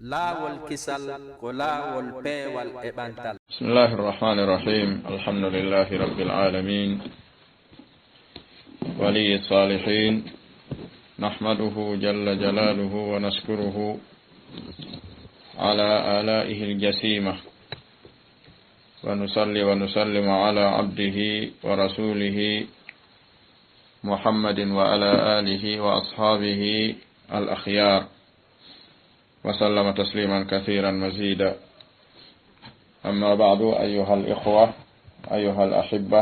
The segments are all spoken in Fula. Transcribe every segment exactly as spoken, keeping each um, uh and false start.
Laawol kisal ko laawol peewal e ɓantal. بسم الله الرحمن الرحيم. الحمد لله رب العالمين. ولي الصالحين. نحمده جل جلاله ونشكره على آلائه الجسيمة. ونصلي ونسلم على عبده ورسوله محمد وعلى آله وأصحابه الأخيار. وسلم تسليما كثيرا مزيدا. أما بعد، أيها الإخوة، أيها الأحبة،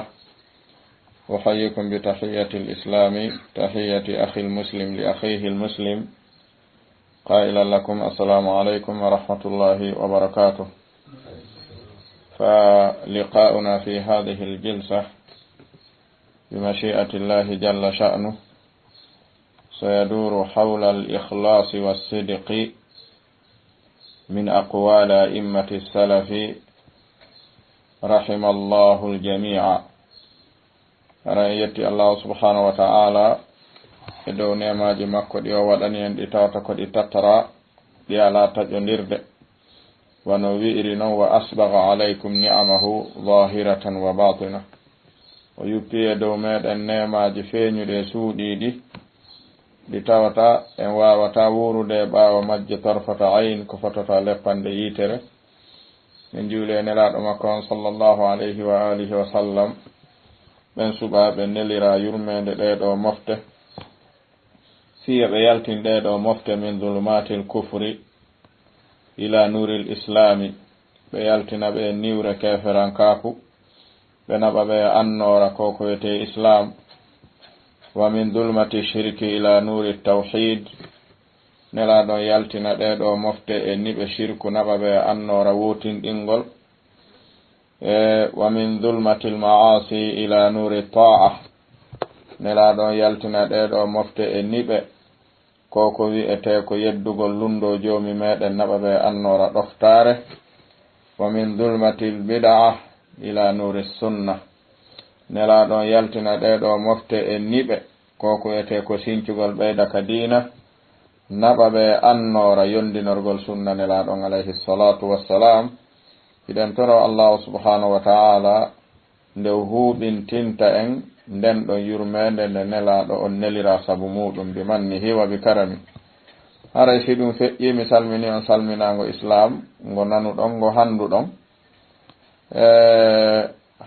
أحييكم بتحية الإسلام، تحية أخي المسلم لأخيه المسلم، قائلا لكم: السلام عليكم ورحمة الله وبركاته. فلقاؤنا في هذه الجلسة بمشيئة الله جل شأنه سيدور حول الإخلاص والصدق من أقوال أئمة السلف، رحم الله الجميع. Hara en yetti Allahu subhanahu wa ta'ala e dow neemaaji makko ɗi o waɗani en, ɗi tawata ko ɗi tattara, ɗi alaa taƴondirde. Wano wi'iri non: "Wa asbagha alaykum ni'amahu zahiratan wa batina." O yuppi e dow meɗen neemaaji feeñuɗi e suuɗiiɗi, ɗi tawata en waawata wuurude e ɓaawo majje tarfata ayn, ko fotata leppanɗe yiitere. Min juuli e Nelaaɗo makko on, sallallahu alayhi wa alihi wa sallam, ɓen suɓaaɓe nelira yurmeende ɗee ɗoo mofte, fii yo ɓe yaltin ɗee ɗoo mofte min zulumatil kufri ila nuuril islaami, ɓe yaltina ɓe e niwre keeferankaaku, ɓe naɓa ɓe e annoora ko ko wiyetee islaam, wa min zulmati shirki ila nuuri tawhiid, Nelaaɗo on yaltina ɗee ɗoo mofte e niɓe shirku, naɓa ɓe e annoora wootinɗingol. E, wa min zulmatil ma'asi ila nuuri ta'a. Nelaaɗo on yaltina ɗee ɗoo mofte e niɓe ko ko wi'etee ko yeddugol lunndoo Joomi meɗen, naɓa ɓe e annoora ɗoftaare. Wa min zulmatil bid'a ila nuuri sunna. Nelaaɗo on yaltina ɗee ɗoo mofte e niɓe ko ko wiyetee ko sincugol ɓeyda ka diina, naɓa ɓe e annoora yondinorgol sunna Nelaaɗo on, alayhi salaatu wassalaam. Hiɗen toro Allahu subhanahu wa ta'ala nde o huuɓintinta en nden ɗon yurmeende nde Nelaaɗo on nelira sabu muuɗum, bi mannihi wa bi karami. Haray si ɗum feƴƴii, mi salminii on salminaango islaam, ngo nanuɗon, ngo handuɗon. E,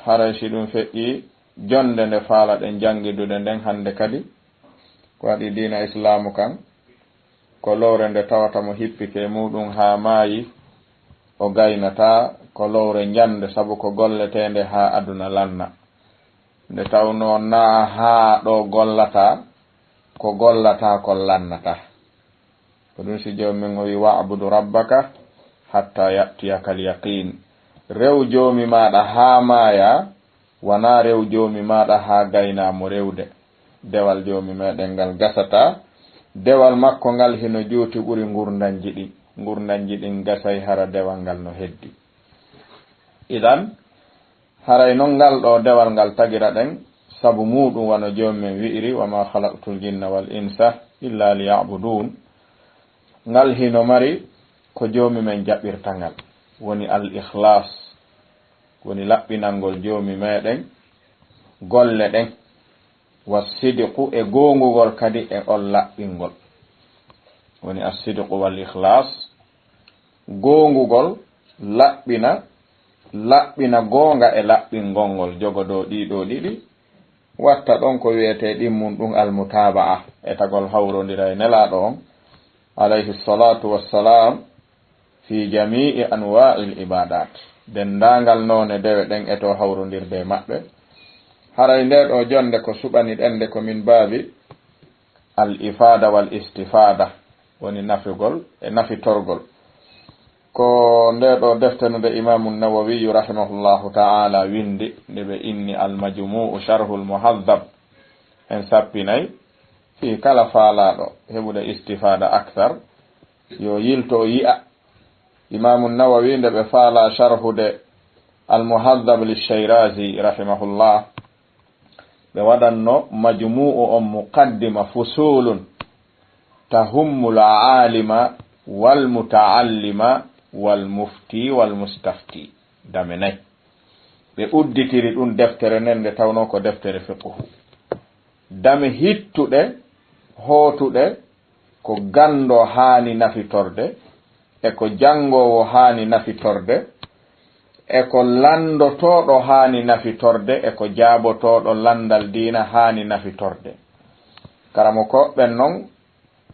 haray si ɗum feƴƴii, jonnde nde faalaɗen janngidude nden hannde kadi, ko waɗi diina islaamu kan, ko lowre nde tawata mo hippike e muuɗum haa maayi, o gaynataa, ko lowre njannde, sabu ko golleteende haa aduna lanna. Nde tawnoo naa haa ɗo gollataa, ko gollataa kon lannataa. Ko ɗum si Joomi men o wi: "Wa'budu rabbaka hatta ya'tiyakal yaqiin." Rew Joomi maaɗa haa maayaa, wanaa rew Joomi maaɗa haa gaynaa mo rewde. Dewal Joomi meɗen ngal gasataa. Dewal makko ngal hino juuti ɓuri ngurndanji ɗin. Ngurndanji ɗin gasay hara dewal ngal no heddi. Idan, haray non ngal ɗoo dewal ngal tagira ɗen, sabu muuɗum wano Joomi men wi'iri: "Wa ma khalaqtul jinna wal insa illa liya'budun." Ngal hino mari ko Joomi men jaɓirta ngal, woni al ikhlas, woni laɓɓinangol Joomi meɗen golle ɗen, wa sidiqu, e goongugol kadi e on laɓɓingol. Woni as sidqu wal ikhlas, goongugol, laɓɓina, laɓɓina goonga e laɓɓingol ngol, jogodoo ɗii ɗoo ɗiɗi, watta ɗon ko wi'etee ɗimmun ɗum almutaaba'a, e tagol hawrondira e Nelaaɗo on, alayhi salaatu wassalaam, fi jami'i anwa'il ibadat. Denndaangal noone dewe ɗen e to hawrondirde e maɓɓe. Haray nde ɗoo jonnde ko suɓani ɗen nde ko min baabi al ifaada wal istifaada, woni nafugol e nafitorgol. Ko nde ɗoo defte no nde Imaamu Nawawiyu rahimahullahu ta'ala windi, nde ɓe inni Al Majmu'u Sharhul Muhazzab. En sappinay fii kala faalaaɗo heɓude istifaada akthar, yo yilto o yi'a. Imaamu Nawawi nde ɓe faalaa sharhude Al Muhazzab li Shayrazi rahimahullah, ɓe waɗanno majmu'u on muqaddima fusulun tahummul aalima والمتعلم والمفتي والمستفتي. Dame nay. Ɓe udditiri ɗum deftere nden nde tawnoo ko deftere fiqhu. Dame hittuɗe, hootuɗe, ko ganndo haani nafitorde, e ko janngoowo haani nafitorde, e ko lanndotooɗo haani nafitorde, e ko jaabotooɗo lanndal diina haani nafitorde. Karamokooɓe ɓen non,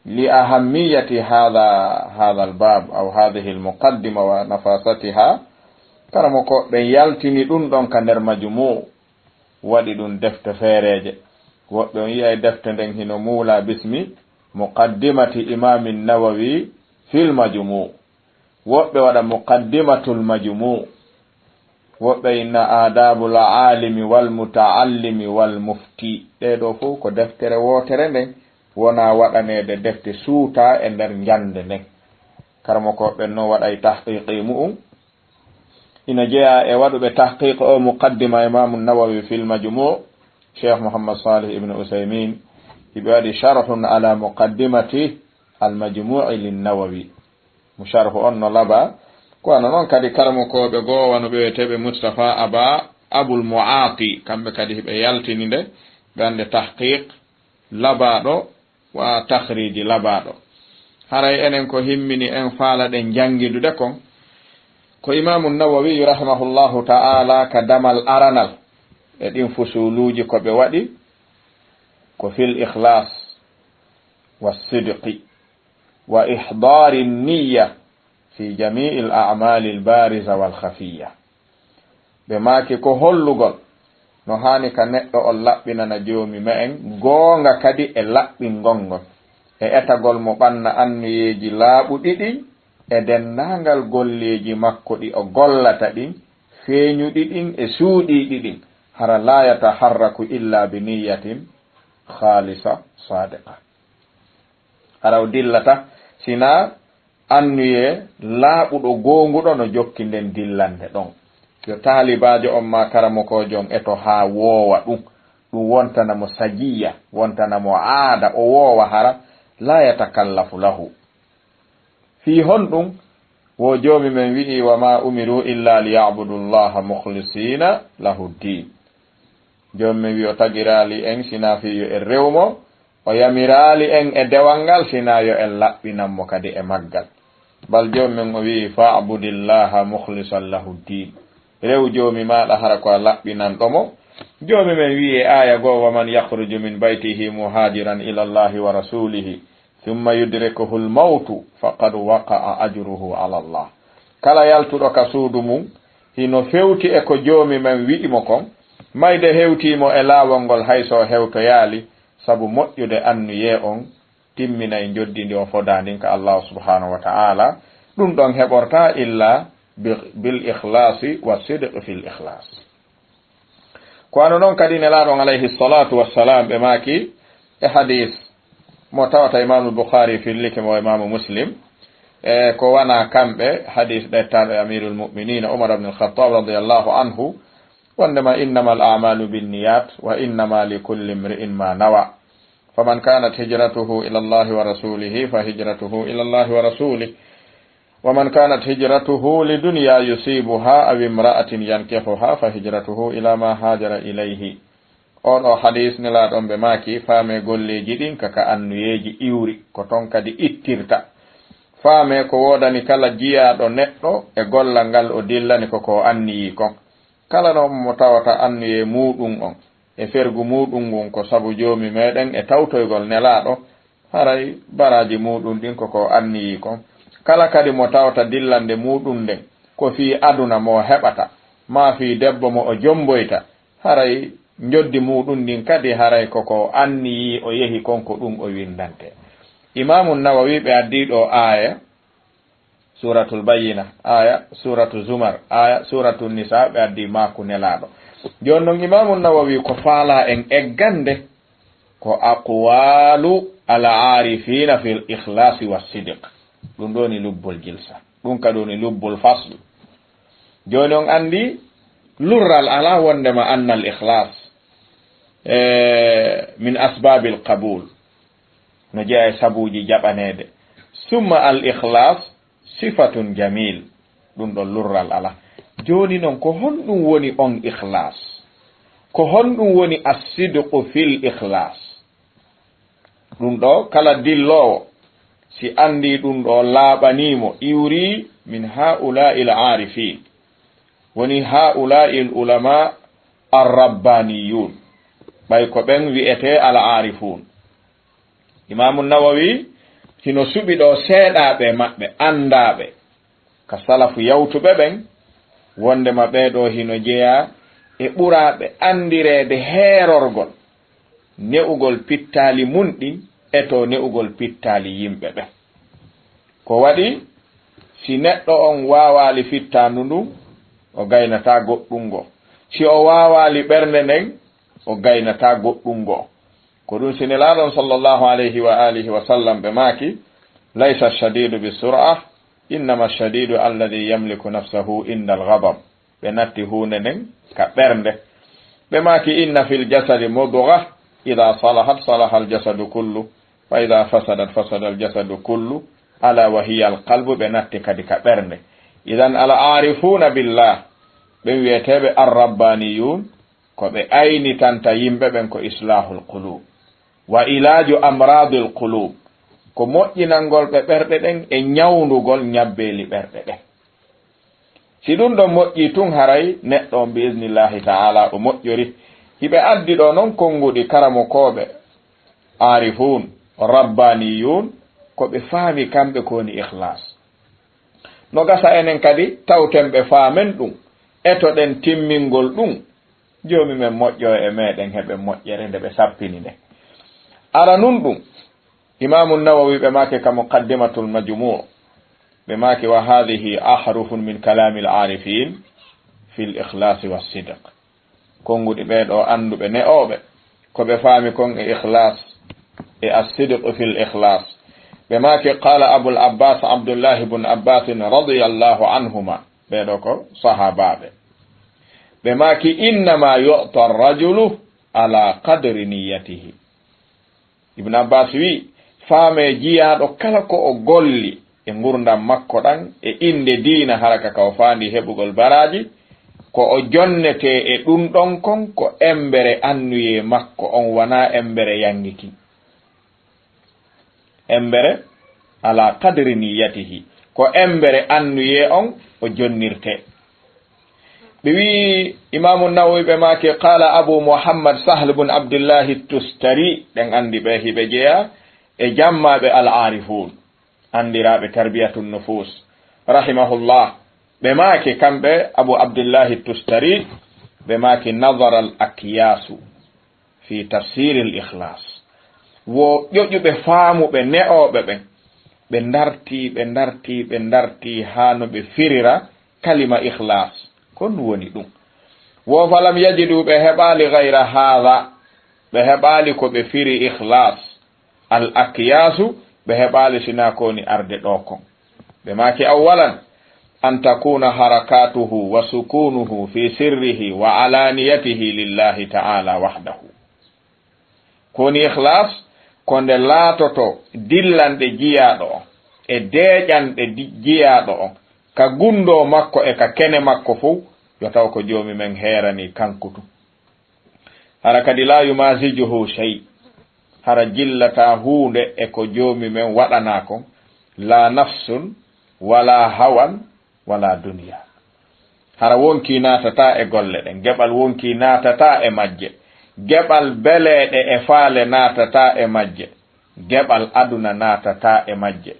لأهمية هذا، هذا الباب أو هذه المقدمة ونفاستها، karamokooɓe ɓen yaltini ɗum ɗon ka nder Majmuu, waɗi ɗum defte feereeje. Woɓɓe on yi'ay defte nden hino muula bismi Muqaddimati Imaami Nawawi fil Majmuu. Woɓɓe waɗa Muqaddimatul Majmuu. Woɓɓe inna Aadaabul Aalimi wal Mutaallimi wal Mufti. Ɗee ɗoo fow ko deftere wootere nden, wonaa waɗaneede defte suutaa e nder njannde nden. Karamokooɓe ɓen non waɗay tahqiiqi mu'un. Ina jeyaa e waɗuɓe tahqiiq o Muqaddima Imaamu Nawawi fil Majmuu, Cheikh Muhammad Salih ibn Usaymin, hiɓe waɗi Sharhun ala Muqaddimati al Majmuu'i lin Nawawi. Mo sharhu on no laba. Ko wano non kadi karamokooɓe goo, wano ɓe wi'eteeɓe Mustafa Aba Abul Mu'aati, kamɓe kadi hiɓe yaltini nde, ɓe annde tahqiq labaaɗo wa takhriiji labaaɗo. Haray enen ko himmini en faalaɗen janngidude kon, ko Imaamu Nawawi rahimahullahu ta'ala ka damal aranal e ɗin fusuuluuji ko ɓe waɗi, ko fil ikhlaas wa sidqi wa ihdaari niyya fi jami'il a'maalil baariza wal khafiyya. Ɓe maaki ko hollugol no haani ka neɗɗo on laɓɓinana Joomi me'en goonga kadi e laɓɓingol ngol, e etagol mo ɓanna anniyeeji laaɓuɗi ɗin e denndaangal golleeji makko ɗi o gollata ɗin, feeñuɗi ɗin e suuɗiiɗi ɗin, hara laa yataharraku illa bi niyyatin khaalisa saadiqa. Hara o dillata sinaa anniyee laaɓuɗo goonguɗo no jokki nden dillande ɗon. Yo taalibaajo on maa karamokoojo on eto haa woowa ɗum, ɗum wontana mo sajiya, wontana mo aada, o woowa hara, laa yatakallafu lahu. Fii honɗum? Wo Joomi men wi'i, "Wa maa umiruu illaa liya'budullaaha mukhliisiina lahu ddiin." Joomi men wi'i o tagiraali en sinaa fii yo en rew mo, o yamiraali en e dewal ngal sinaa yo en laɓɓinan mo kadi e maggal. Bal Joomi men o wi'i, "Fa'budillaaha mukhlisan lahu ddiin." Rew Joomi maaɗa hara ko a laɓɓinanɗo mo. Joomi men wi'i e aaya goo, "Wa man yakhruju min baytihi muhaajiran ilallaahi wa rasuulihi." Summa yudrikuhul mawtu faqad waqa'a ajruhu ala Allah. Kala yaltuɗo ka suudu mum, hino fewti e ko Joomi men wi'i mo kon, mayde hewtii mo e laawol ngol hay so o hewtoyaali, sabu moƴƴude anniyee on, timminay njoddi ndi o fodaa ndin ka Allaahu subhaanahu wa ta'aala. Ɗum ɗon heɓortaa illa bi-, bil ikhlaasi wa sidqi fil ikhlaas. Ko wano non kadi Nelaaɗo on alayhi salaatu wassalaam ɓe maaki e hadiis mo tawata Imaamu Bukhaari fillike mo Imaamu Muslim, e ko wana kamɓe hadiis ɗettaaɗo e Amiirul Mu'miniina Umar ibn al-Khattab radiyallahu anhu, wondema, "Innamal a'maalu binniyat wa innama likulli imri'in ma nawa. Faman kanat hijratuhu ila Allahi wa rasulihi fa hijratuhu ila Allahi wa rasulih." ومن كانت هجرته لدنيا يصيبها أو امرأة ينكحها فهجرته إلى ما هاجر إليه. Oo ɗoo hadiis Nelaaɗo on ɓe maaki, faamee golleeji ɗin ka, ka anniyeeji iwri, ko ton kadi ittirta. Faamee ko woodani kala jiyaaɗo neɗɗo e gollal ngal o dillani ko ko anniyii kon. Kala non mo tawata anniyee muuɗum on e fergu muuɗum ngun ko sabu Joomi meɗen e tawtoygol Nelaaɗo, haray baraaji muuɗum ɗin ko ko anniyii kon. Kala kadi mo tawata dillande muuɗum nden ko fii aduna mo heɓata, maa fii debbo mo o jomboyta, haray njoddi muuɗum ndin kadi haray ko ko anniyii o yehi kon ko ɗum o winndante. Imaamu Nawawi ɓe addii ɗoo aaya, Suuratul Bayyina, aaya, Suuratu Zumar, aaya, Suuratu Nisaa, ɓe addi maaku Nelaaɗo. Jooni non, Imaamu Nawawi ko faalaa en eggande ko aqwaalu al aarifiina fil ikhlaasi wa sidiq. Ɗum ɗoo ni lubbol jilsa. Ɗum ka ɗoo ni lubbol faslu. Jooni on anndi lurral alaa wondema annal ikhlaas, e, min asbaabil qabuul. No jeyaa e sabuuji jaɓaneede. Summa al ikhlas sifatun jamil. Ɗum ɗo lurral ala. Jooni noon, ko honɗum woni on ikhlas? Ko honɗum woni as-sidqu fil ikhlas? Ɗum ɗo, kala dilloowo, si anndi ɗum ɗo laaɓanii mo, iwri min haa'ulaa'i al-aarifiin, woni haa'ulaa'i al-ulamaa ar-rabbaaniyuun, ɓay ko ɓen wi'etee al-aarifuun. Imaamu Nawawi hino suɓi ɗo seeɗaaɓe maɓɓe anndaaɓe ka salafu yawtuɓe ɓen, wonndema ɓee ɗoo hino jeyaa e ɓuraaɓe anndireede heerorgol ne'ugol pittaali mun ɗin e to ne'ugol pittaali yimɓe ɓen. Ko waɗi, si neɗɗo on waawaali fittaandu ndun, o gaynataa goɗɗun goo. Si o waawaali ɓernde nden, o gaynataa goɗɗun goo. Ko ɗun si Nelaaɗo on sallallahu alayhi wa alihi wa sallam ɓe maaki, "Laysa ash-shadidu bi sur'a, innama ash-shadidu alladhi yamliku nafsahu inda al-ghadab." Ɓe natti huunde nden ka ɓernde. Ɓe maaki, "Inna fil jasadi mudgha, idha salahat salaha al-jasadu kullu, wa idha fasadat fasada al-jasadu kullu, ala wa hiya al-qalbu." Ɓe natti kadi ka ɓernde. Idan al-aarifuuna billah, ɓen wi'eteeɓe ar-rabbaaniyuun, ko ɓe aynitanta yimɓe ɓen ko islaahul quluub, wa ilaaju amraadil quluub, ko moƴƴinangol ɓe ɓerɗe ɗen e ñawndugol ñabbeeli ɓerɗe ɗen. Si ɗum ɗon moƴƴii tun, haray neɗɗo on, bi iznillaahi ta'aalaa, o moƴƴori. Hiɓe addi ɗoo non konnguɗi karamokooɓe, aarifuun, rabbaaniyuun, ko ɓe faami kamɓe ko woni ikhlaas. No gasa enen kadi tawten ɓe faamen ɗum, etoɗen timmingol ɗum. Joomi men moƴƴo e meɗen heɓen moƴƴere nde ɓe sappini nde. Aranun ɗum, Imaamu Nawawi ɓe maaki ka Muqaddimatul Majmuu', ɓe maaki, "Wa haadhihi ahrufun min kalaamil aarifiin fil ikhlaasi was sidq." Konnguɗi ɓee ɗoo annduɓe ne'ooɓe, ko ɓe faami kon e ikhlaas, e as-sidqu fil ikhlaas. Ɓe maaki, qaala Abul Abbaas Abdullaahi bun Abbaasin radiyallaahu anhumaa, ɓee ɗoo ko sahaabaaɓe. Ɓe maaki, "Innamaa yu'taa ar-rajulu alaa qadri niyyatihi." Ibn Abbas wi'i, faamee jiyaaɗo kala ko o golli e ngurndan makko ɗan e innde diina, hara ka ka o faandii heɓugol baraaji, ko o jonnetee e ɗum ɗon kon ko embere annuyee makko on, wanaa embere yanngi kin. Embere alaa qadri niyyatihi, ko embere annuyee on o jonnirtee. Ɓe wi'i Imaamu Nawawi, ɓe maaki, qaala Abu Muhammad Sahl bun Abdillahi Tustari, ɗen anndi ɓe hiɓe jeyaa e jammaaɓe al-aarifuun, anndiraaɓe tarbiyatun nufuus, rahimahullah. Ɓe maaki, kamɓe Abu Abdillahi Tustari, ɓe maaki, nadara al-akyaasu fi tafsiril ikhlaas. Wo ƴoƴuɓe faamuɓe ne'ooɓe ɓen, ɓe ndartii, ɓe ndartii, ɓe ndartii haa no ɓe firira kalima ikhlaas. Ko ɗum woni ɗum. Wo falam yajidu, ɓe heɓaali gayra haadha, ɓe heɓaali ko ɓe firi ikhlaas. Al akyaasu, ɓe heɓaali sinaa ko woni arde ɗoo kon. Ɓe maaki, awwalan, an takuna harakatuhu wa sukunuhu fi sirrihi wa alaniyatihi lillahi ta'ala wahdahu. Ko woni ikhlas, ko nde laatoto dillanɗe jiyaaɗo on e deeƴanɗe di-, jiyaaɗo on, ka gunndoo makko e ka kene makko fow, yo taw ko Joomi men heeranii kanko tun. Hara kadi, laa yumazijuhu shay, hara jillataa huunde e ko Joomi men waɗanaa kon, laa nafsun, walaa hawan, walaa duniya. Hara wonkii naatataa e golle ɗen, geɓal wonkii naatataa e majje, geɓal beleeɗe e faale naatataa e majje, geɓal aduna naatataa e majje.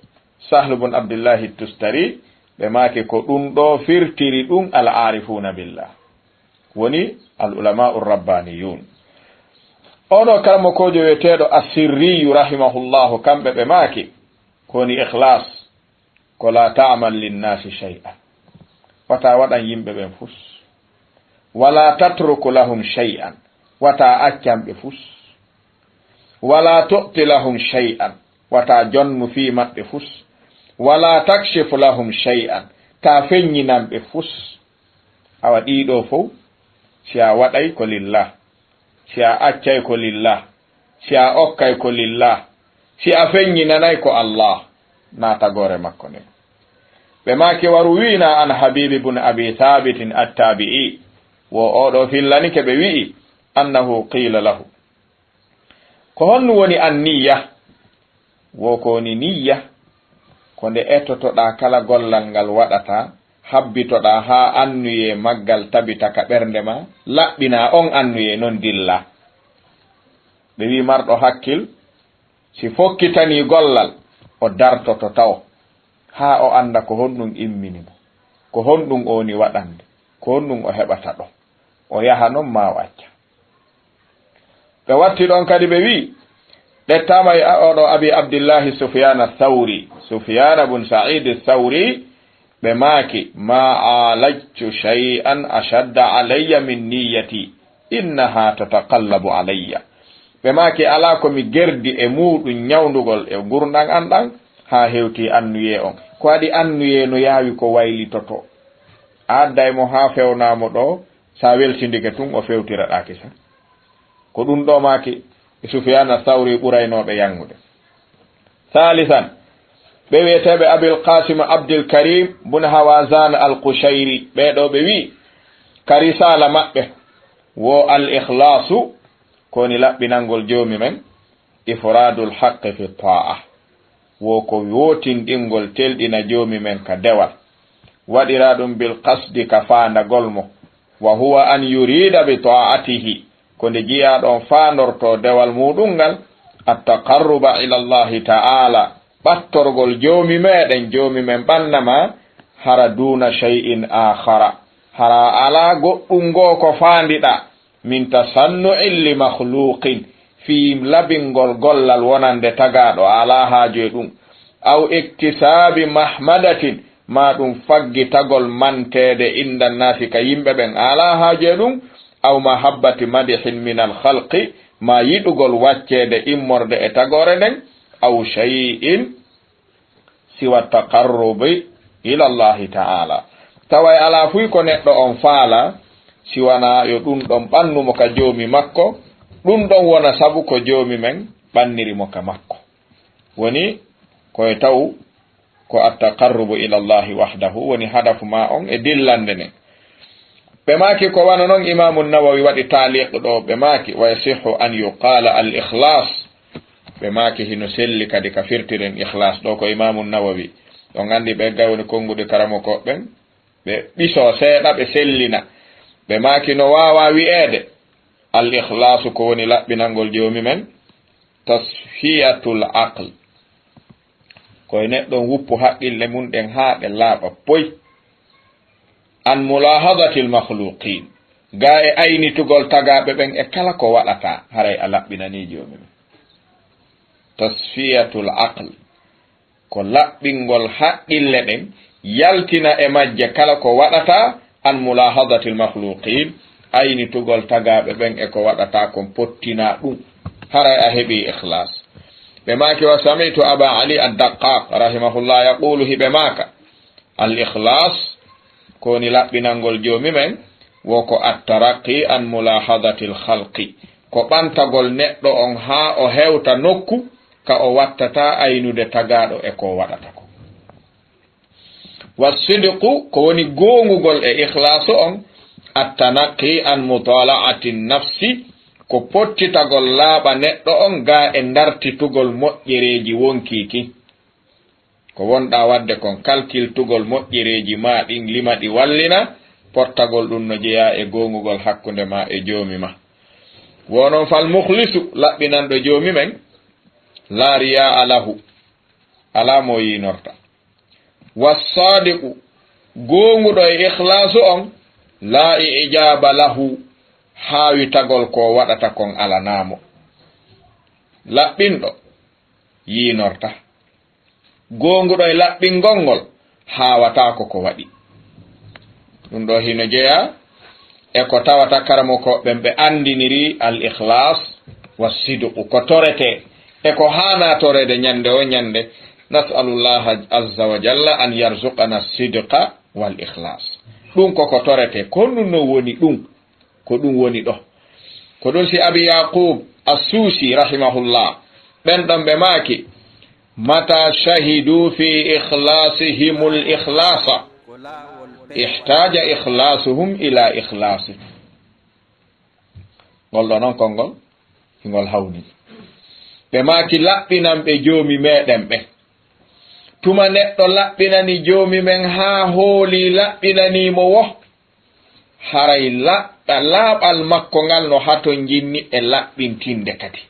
Sahlu bun Abdillahi Tustari, ɓe maaki ko ɗum ɗoo firtiri ɗum al-aarifuuna billah. Woni al-ulamaa'u rabbaaniyuun. Ono karamokoojo wi'eteeɗo Assirriyu rahimahullahu, kamɓe ɓe maaki, ko woni ikhlas, ko laa ta'mal linnaasi shay'an. Wata waɗan yimɓe ɓen fus. Wala tatruku lahum shay'an. Wata accan ɓe fus. Wala tu'ti lahum shay'an. Wata jonnu fii maɓɓe fus. Wala takshifu lahum shay'an. Ta feññinan ɓe fus. Awa ɗii ɗoo fow, si a waɗay ko lillah, si a accay ko lillah, si a okkay ko lillah, si a feññinanay ko Allah. na tagoore makko nden. Ɓe maaki, wa ruwina an Habibi bun Abi Thabitin attabi'i, wo oo ɗoo fillanike ɓe wi'i, annahu qila lahu, ko honɗun woni an niyya? Wo ko woni niyya, ko nde etotoɗaa kala gollal ngal waɗataa, habbitoɗaa haa annuyee maggal tabita ka ɓernde maa, laɓɓinaa on annuyee non dillaa. Ɓe wi'i marɗo hakkil, si fokkitanii gollal, o dartoto tawo, haa o annda ko honɗun immini mo, ko honɗun o woni waɗande, ko honɗun o heɓata ɗon. O yaha non maa o acca. Ɓe watti ɗon kadi ɓe wi'i, ɓe tamay a-, oɗo Abi Abdillahi Sufyana Thawri, Sufyana bun Sa'id Thawri, ɓe maaki, ma alajtu shay'an ashadda alayya min niyyati, innaha tataqallabu alayya. Ɓe maaki, alaa ko mi gerdi e muuɗum ñawndugol e ngurndan an ɗan, haa hewti annuyee on. Ko waɗi annuyee no yaawi ko waylitotoo. A adday mo haa fewnaa mo ɗoo, sa weltindike tun, o fewtira ɗaa kisa. Ko ɗun ɗoo maaki e Sufyana Thawri ɓuraynooɓe yangude. Thalithan, ɓe wi'eteeɓe Abil Qasim Abdul Karim bun Hawazan Al Qushayri, ɓee ɗoo ɓe wi'i, ka risaala maɓɓe, wo al ikhlasu, ko woni laɓɓinangol Joomi men, ifradul haqqi fi ta'a, wo ko wootinɗingol telɗina Joomi men ka dewal, waɗira ɗum bil qasdi ka faandagol mo, wa huwa an yurida bi ta'atihi, ko nde jiyaaɗo on faandortoo dewal muuɗum ngal, at taqarruba ila Allahi ta'ala, ɓattorgol Joomi meɗen, Joomi men ɓannama, hara duna shay'in akhara, hara alaa goɗɗum goo ko faandiɗaa, min tasannu'in li makhluqin, fii labingol gollal wonande tagaaɗo a alaa haaju e ɗum, aw iktisaabi mahmadatin, maa ɗum faggitagol manteede inda nnaasi ka yimɓe ɓen a alaa haaju e ɗum, aw mahabbati madihin min al khalqi, maa yiɗugol wacceede immorde e tagoore nden, aw shay'in siwa taqarrubi ila Allahi ta'ala. Taway alaa fuy ko neɗɗo on faala, si wanaa yo ɗun ɗon ɓannu mo ka Joomi makko, ɗun ɗon wona sabu ko Joomi men ɓanniri mo ka makko. Woni ko e taw ko at-taqarrubu ila Allahi wahdahu woni hadafu maa on e dillande nden. Ɓe maaki ko wano non Imaamu Nawawi waɗi taaliq ɗoo, ɓe maaki, wa yasihhu an yuqala al ikhlas. Ɓe maaki hino selli kadi ka firtiren ikhlas ɗoo ko Imaamu Nawawi. On anndi ɓe gay woni konnguɗi karamokooɓe ɓen, ɓe ɓisoo seeɗa ɓe sellina. Ɓe maaki no waawaa wi'eede al ikhlasu ko woni laɓɓinangol Joomi men, tasfiyatul aql. Ko e neɗɗo on wuppu haqqille mun ɗen haa ɗe laaɓa poy. An mulahadatil makhluqin. Gaa e aynitugol tagaaɓe ɓen e kala ko waɗataa, haray a laɓɓinanii Joomi men. Tasfiyatul aql. Ko laɓɓingol haqqille ɗen, yaltina e majje kala ko waɗataa, an mulahadatil makhluqin, aynitugol tagaaɓe ɓen e ko waɗataa kon pottinaa ɗum. Haray a heɓii ikhlas. Ɓe maaki, wa sami'tu Aba Ali ad-Daqqaq, rahimahullah, yaqulu, hiɓe maaka, al ikhlas, ko woni laɓɓinangol Joomi men, wo ko at-taraqqi an mulahadatil khalqi, ko ɓantagol neɗɗo on haa o hewta nokku ka o wattata aynude tagaaɗo e ko waɗata ko. Wa sidqu, ko woni goongugol e ikhlaasu on, at-tanaqqi an mutala'ati nafsi, ko pottitagol laaɓa neɗɗo on gaa e dartitugol moƴƴereeji wonkii kin. Ko wonɗaa waɗde kon, kalkiltugol moƴƴereeji maa ɗin, lima ɗi wallina, pottagol ɗum no jeyaa e goongugol hakkunde maa e Joomi maa. Wo non fal mukhlisu, laɓɓinanɗo Joomi men, laa riyaa lahu, alaa mo yiinorta. Wassaadiqu, goonguɗo e ikhlaasu on, laa ijaaba lahu, haawitagol ko waɗata kon alanaa mo. Laɓɓinɗo yiinorta. Goonguɗo e laɓɓingol ngol haawataako ko waɗi. Ɗum ɗo hino jeyaa e ko tawata karamokooɓe ɓen ɓe anndiniri al ikhlas wa sidqu, ko toretee e ko haanaa toreede ñannde o ñannde. Nas'alullaha azza wa jalla an yarzuqana sidqa wal ikhlas. Ɗum ko ko toretee, ko honɗum non woni ɗum? Ko ɗum woni ɗo. Ko ɗum si Abi Yaqub As-Suusi rahimahullah, ɓen ɗon ɓe maaki, متى شهدوا في إخلاصهم الإخلاص احتاج إخلاصهم إلى إخلاص. Ngol ɗoo noon konngol, hingol hawni. Ɓe maaki, laɓɓinan ɓe Joomi meɗen ɓe. Tuma neɗɗo laɓɓinani Joomi men haa hoolii laɓɓinanii mo wo, haray laɓɓa-, laaɓal makko ngal no hatonjinni e laɓɓintinde kadi.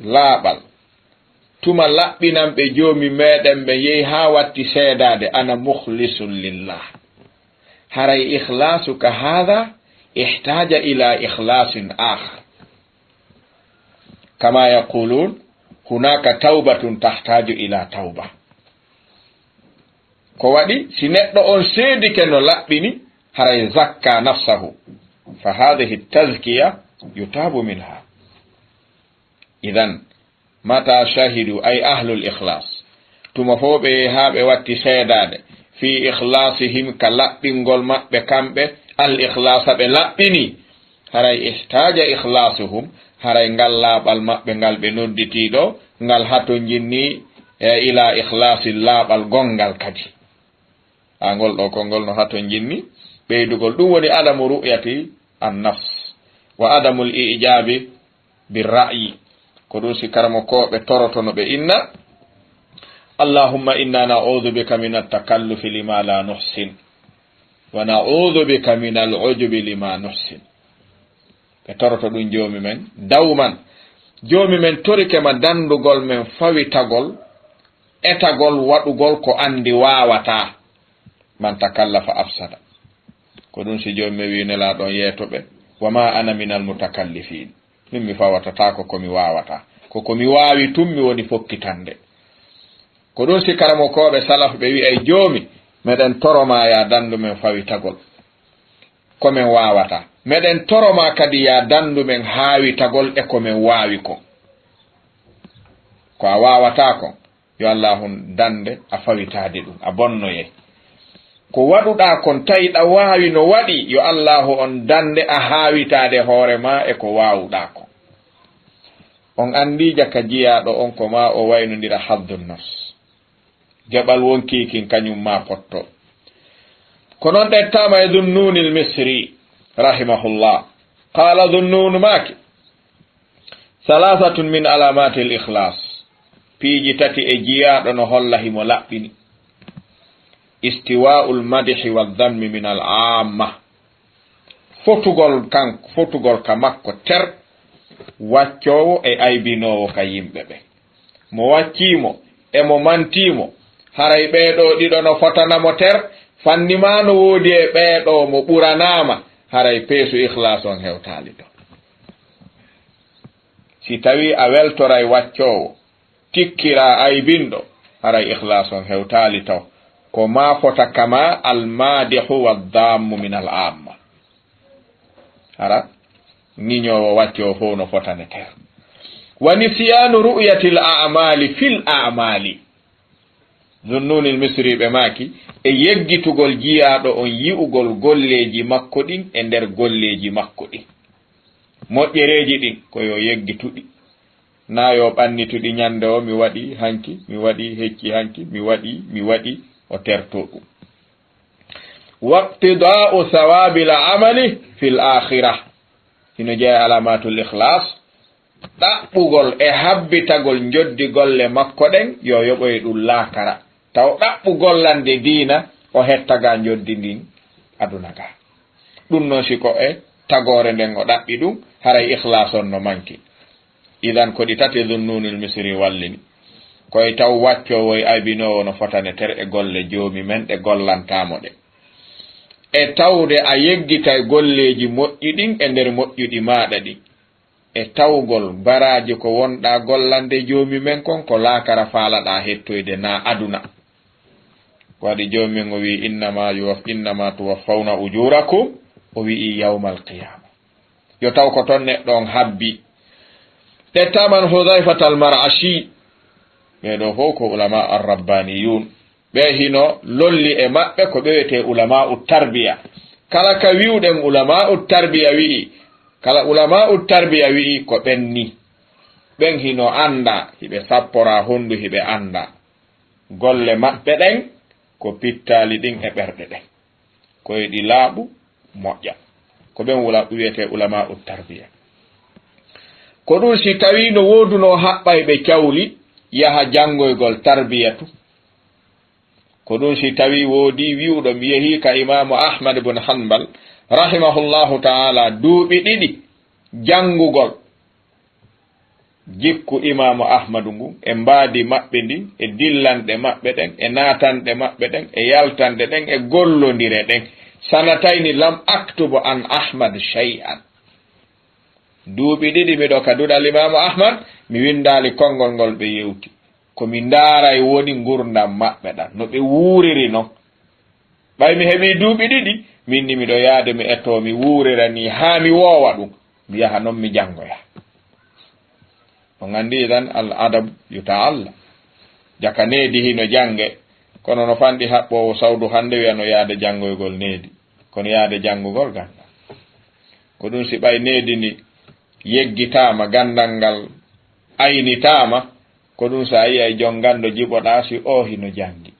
Laaɓal. Tuma laɓɓinan ɓe Joomi meɗen ɓe yehi haa watti seedaade, "Ana mukhlisun lillah." Haray ikhlasuka hadha ihtaja ila ikhlasin akhar. Kama yaqulun, hunaka tawbatun tahtaju ila tawba. Ko waɗi, si neɗɗo on seedike no laɓɓini, haray zakka nafsahu. Fa hadhihi tazkiya yutabu minha. Idan, mata shahidu, ay ahlul ikhlas. Tuma fof ɓe yehi haa ɓe watti seedaade, fi ikhlasihim, ka laɓɓingol maɓɓe kamɓe, al ikhlasa ɓe laɓɓini. Haray ihtaja ikhlasuhum, haray ngal laaɓal maɓɓe ngal ɓe nodditii ɗo, ngal hatonjinni e ila ikhlasi laaɓal gonngal kadi. A ngol ɗo konngol no hatonjinni ɓeydugol. Ɗum woni adamu ru'yati an nafs wa adamul ijabi bi ra'yi. Ko ɗum si karamokooɓe toroto no ɓe inna, "Allahumma inna na'udhu bika min at-takallufi lima la nuhsin, wa na'udhu bika min al-ujubi lima nuhsin." Ɓe toroto ɗum Joomi men, dawman. Joomi men torike ma dandugol men fawitagol, etagol waɗugol ko anndi waawataa. Man takallafa afsada. Ko ɗum si Joomi men wi Nelaaɗo on yeeto ɓe, "Wa ma ana minal mutakallifin." Min mi fawatataako ko mi waawataa. Ko ko mi waawi tun mi woni fokkitande. Ko ɗum si karamokooɓe salaf ɓe wi'ay, "Joomi, meɗen toro ma ya dandu men fawitagol ko men waawataa. Meɗen toro ma kadi ya dandu men haawitagol e ko men waawi kon. Ko a waawataa kon, yo Allaahu dande a fawitaade ɗum, a bonnoyay. Ko waɗuɗaa kon tawi ɗa waawi no waɗi, yo Allaahu on dande a haawitaade hoore ma e ko waawuɗaa kon." On anndii jaka jiyaaɗo on ko ma o waynondira haddun nafs. Jaɓal wonkii kin kañum ma potto. Ko non ɗettaama e Zunnunil Misri, rahimahullah. Qaala Zunnun maaki, "Thalathatun min alamatil ikhlas." Piiji tati e jiyaaɗo no holla himo laɓɓini. Istiwa'ul madhi wa dhammi min al amma. Fotugol kan, fotugol ka makko ter, waccoowo e aybinoowo ka yimɓe ɓe. Mo waccii mo, e mo mantii mo, haray ɓee ɗoo ɗiɗo no fotana mo ter, fanni maa no woodi e ɓee ɗoo mo ɓuranaama, haray peesu ikhlas on hewtaali to. Si tawii a weltoray waccoowo, tikkiraa aybinɗo, haray ikhlas on hewtaali taw. Ko maa fota kama al madihu wa dammu min al amma. Hara ŋiñoowo waccoowo fow no fotane ter. Wa nisyanu ru'yatil a'mali fil a'mali. Zunnunil Misri ɓe maaki, e yeggitugol jiyaaɗo on yi'ugol golleeji makko ɗin e nder golleeji makko ɗin. Moƴƴereeji ɗin, ko yo yeggituɗi. Naa yo ɓannituɗi ñannde o, mi waɗi hanki, mi waɗi hecci hanki, mi waɗi, mi waɗi, o terto ɗum. Waqtida'u thawabil amali fil akhirah. Hino jeyaa alamatul ikhlas. Ɗaɓɓugol e habbitagol njoddi golle makko ɗen, yo yoɓoy ɗum laakara. Taw ɗaɓɓu gollande diina, o hettaga njoddi ndin aduna ga. Ɗum non si ko e tagoore nden o ɗaɓɓi ɗum, haray ikhlas on no manki. Idan ko ɗi tati Zunnunil Misri wallini. Koye taw waccoowo e aybinoowo no fotane ter e golle Joomi men ɗe gollantaamo ɗe. E tawde a yeggitay golleeji moƴƴi ɗin e nder moƴƴuɗi maaɗa ɗin. E tawgol baraaji ko wonɗaa gollande Joomi men kon, ko laakara faalaɗaa hettoyde naa aduna. Ko waɗi Joomi men o wi'i, "Innama yuwaf-, innama tuwaffawna ujurakum," o wi'i, "yawmal qiyama." Yo taw ko ton neɗɗo on habbi. Ɗe taman Hudhayfat al-Mar'ashi. Ɓee ɗoo fow ko ulama ar-rabbaniyun. Ɓe hino lolli e maɓɓe ko ɓe wi'etee ulama'u tarbiya. Kala ka wi'uɗen ulama'u tarbiya wi'i, kala ulama'u tarbiya wi'i ko ɓen ni. ɓen hino anndaa, hiɓe sapporaa honndu hiɓe anndaa. Golle maɓɓe ɗen ko pittaali ɗin e ɓerɗe ɗen. Ko e ɗi laaɓu moƴƴa. Ko ɓen wula-, wiyetee ulamaa'u tarbiya. Ko ɗun si tawii no woodunoo haɓɓayɓe cawli yaha janngoygol tarbiyatu. Ko ɗun si tawii woodii wi'uɗo mi yehii ka Imaamu Ahmad ibn Hanbal, rahimahullahu ta'ala, duuɓi ɗiɗi janngugol jikku Imaamu Ahmadu ngun, e mbaadi maɓɓe ndin, e dillanɗe maɓɓe ɗen, e naatanɗe maɓɓe ɗen, e yaltanɗe ɗen, e gollondire ɗen. Sanatayni lam aktubu an Ahmad shay'an. Duuɓi ɗiɗi miɗo ka duɗal Imaamu Ahmad, mi winndaali konngol ngol ɓe yewti. Ko mi ndaaray woni ngurndan maɓɓe ɗan, no ɓe wuuriri non. Ɓay mi heɓii duuɓi ɗiɗi, min ni miɗo yaade mi etoo, mi wuurira nii haa mi woowa ɗun, mi yaha non mi janngoya. On anndi idan al adab yuta'allam. Jaka needi hino jannge, kono no fanɗi haɓɓoowo sawdu hannde wi'a no yaade janngoygol needi, kono yaade janngugol ganndal. Ko ɗun si ɓay needi ndi yeggitaama, ganndal ngal aynitaama, ko ɗun si a yi'ay jon ganndo jiɓoɗaa si oo hino janngi.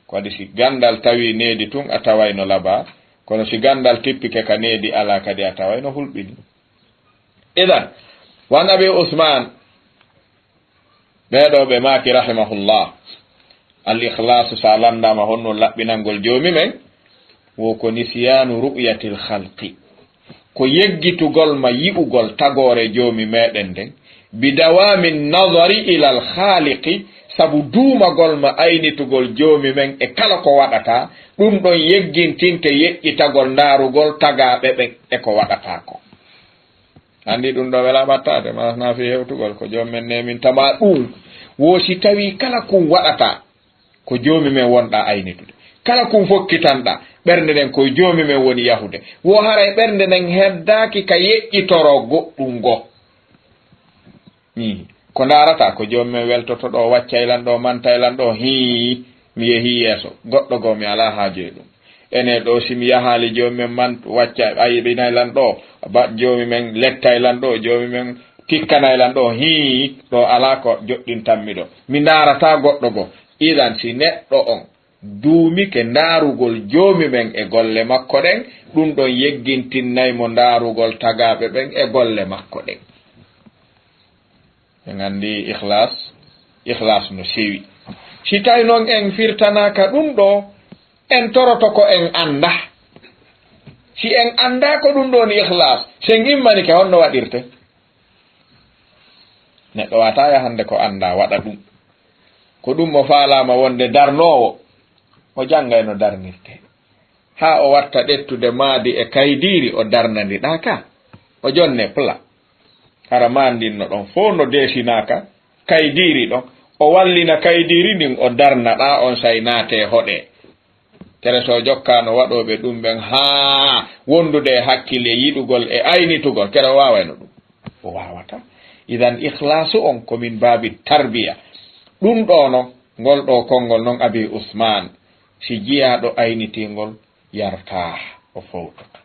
Ko waɗi si ganndal tawii needi tun a taway no labaa, kono si ganndal tippike ka needi alaa kadi a taway no hulɓini. Idan, wan Abi Usman, ɓee ɗoo ɓe maaki rahimahullah, al ikhlaasu, si a lanndaama honno laɓɓinangol Joomi men, wo ko nisyaanu ru'yatil khalqi. Ko yeggitugol ma yi'ugol tagoore Joomi meɗen nden, bi dawaami nazari ilal khaaliqi, sabu duumagol ma aynitugol Joomi men e kala ko waɗataa, ɗun ɗon yeggintinte yeƴƴitagol ndaarugol tagaaɓe ɓen e ko waɗataa kon. Anndi ɗun ɗoo welaa ɓattaade, maanaa fii hewtugol ko Joomi men neeminta ma ɗun. Wo si tawii kala kun waɗataa, ko Joomi men wonɗaa aynitude. Kala kun fokkitanɗaa, ɓernde nden ko e Joomi men woni yahude. Wo haray ɓernde nden heddaaki ka yeƴƴitoro goɗɗun goo. Hii. Ko ndaarataa ko Joomi men weltoto ɗoo, waccay lan ɗoo, mantay lan ɗoo, hii, mi yehii yeeso. Goɗɗo goo mi alaa haaju e ɗun. Enee ɗoo si mi yahaali Joomi men man wacca, ayiɓinay lan ɗoo, ba-, Joomi men lettay lan ɗoo, Joomi men tikkanay lan ɗoo, hii, ɗoo alaa ko joɗɗintammi ɗoo. Mi ndaarataa goɗɗo goo. Idan si neɗɗo on duumike ndaarugol Joomi men e golle makko ɗen, ɗun ɗon yeggintinnay mo ndaarugol tagaaɓe ɓen e golle makko ɗen. En anndi ikhlas, ikhlas no sewi. Si tawi non en firtanaaka ɗun ɗoo, en toroto ko en anndaa. Si en anndaa ko ɗun ɗoo woni ikhlas, si en immanike honno waɗirte? Neɗɗo waawataa yahande ko anndaa waɗa ɗun. Ko ɗun mo faalaama wonde darnoowo, o janngay no darnirtee. Haa o watta ƴettude maadi e kaydiiri o darna ndi ɗaa ka. O jonne pla. Hara maandin no ɗon fow no deesinaa ka kaydiiri ɗon. O wallina kaydiiri ndin o darna ɗaa on say naatee hoɗee. Kere so jokkaano waɗooɓe ɗun ɓen haa wondude e hakkille yiɗugol e aynitugol, kere o waawayno ɗun? O waawataa. Idan ikhlaasu on ko min baabi tarbiya. Ɗun ɗoo non, ngol ɗoo konngol non Abi Usmaan, si jiyaaɗo aynitiingol yartaa, o fowtoto.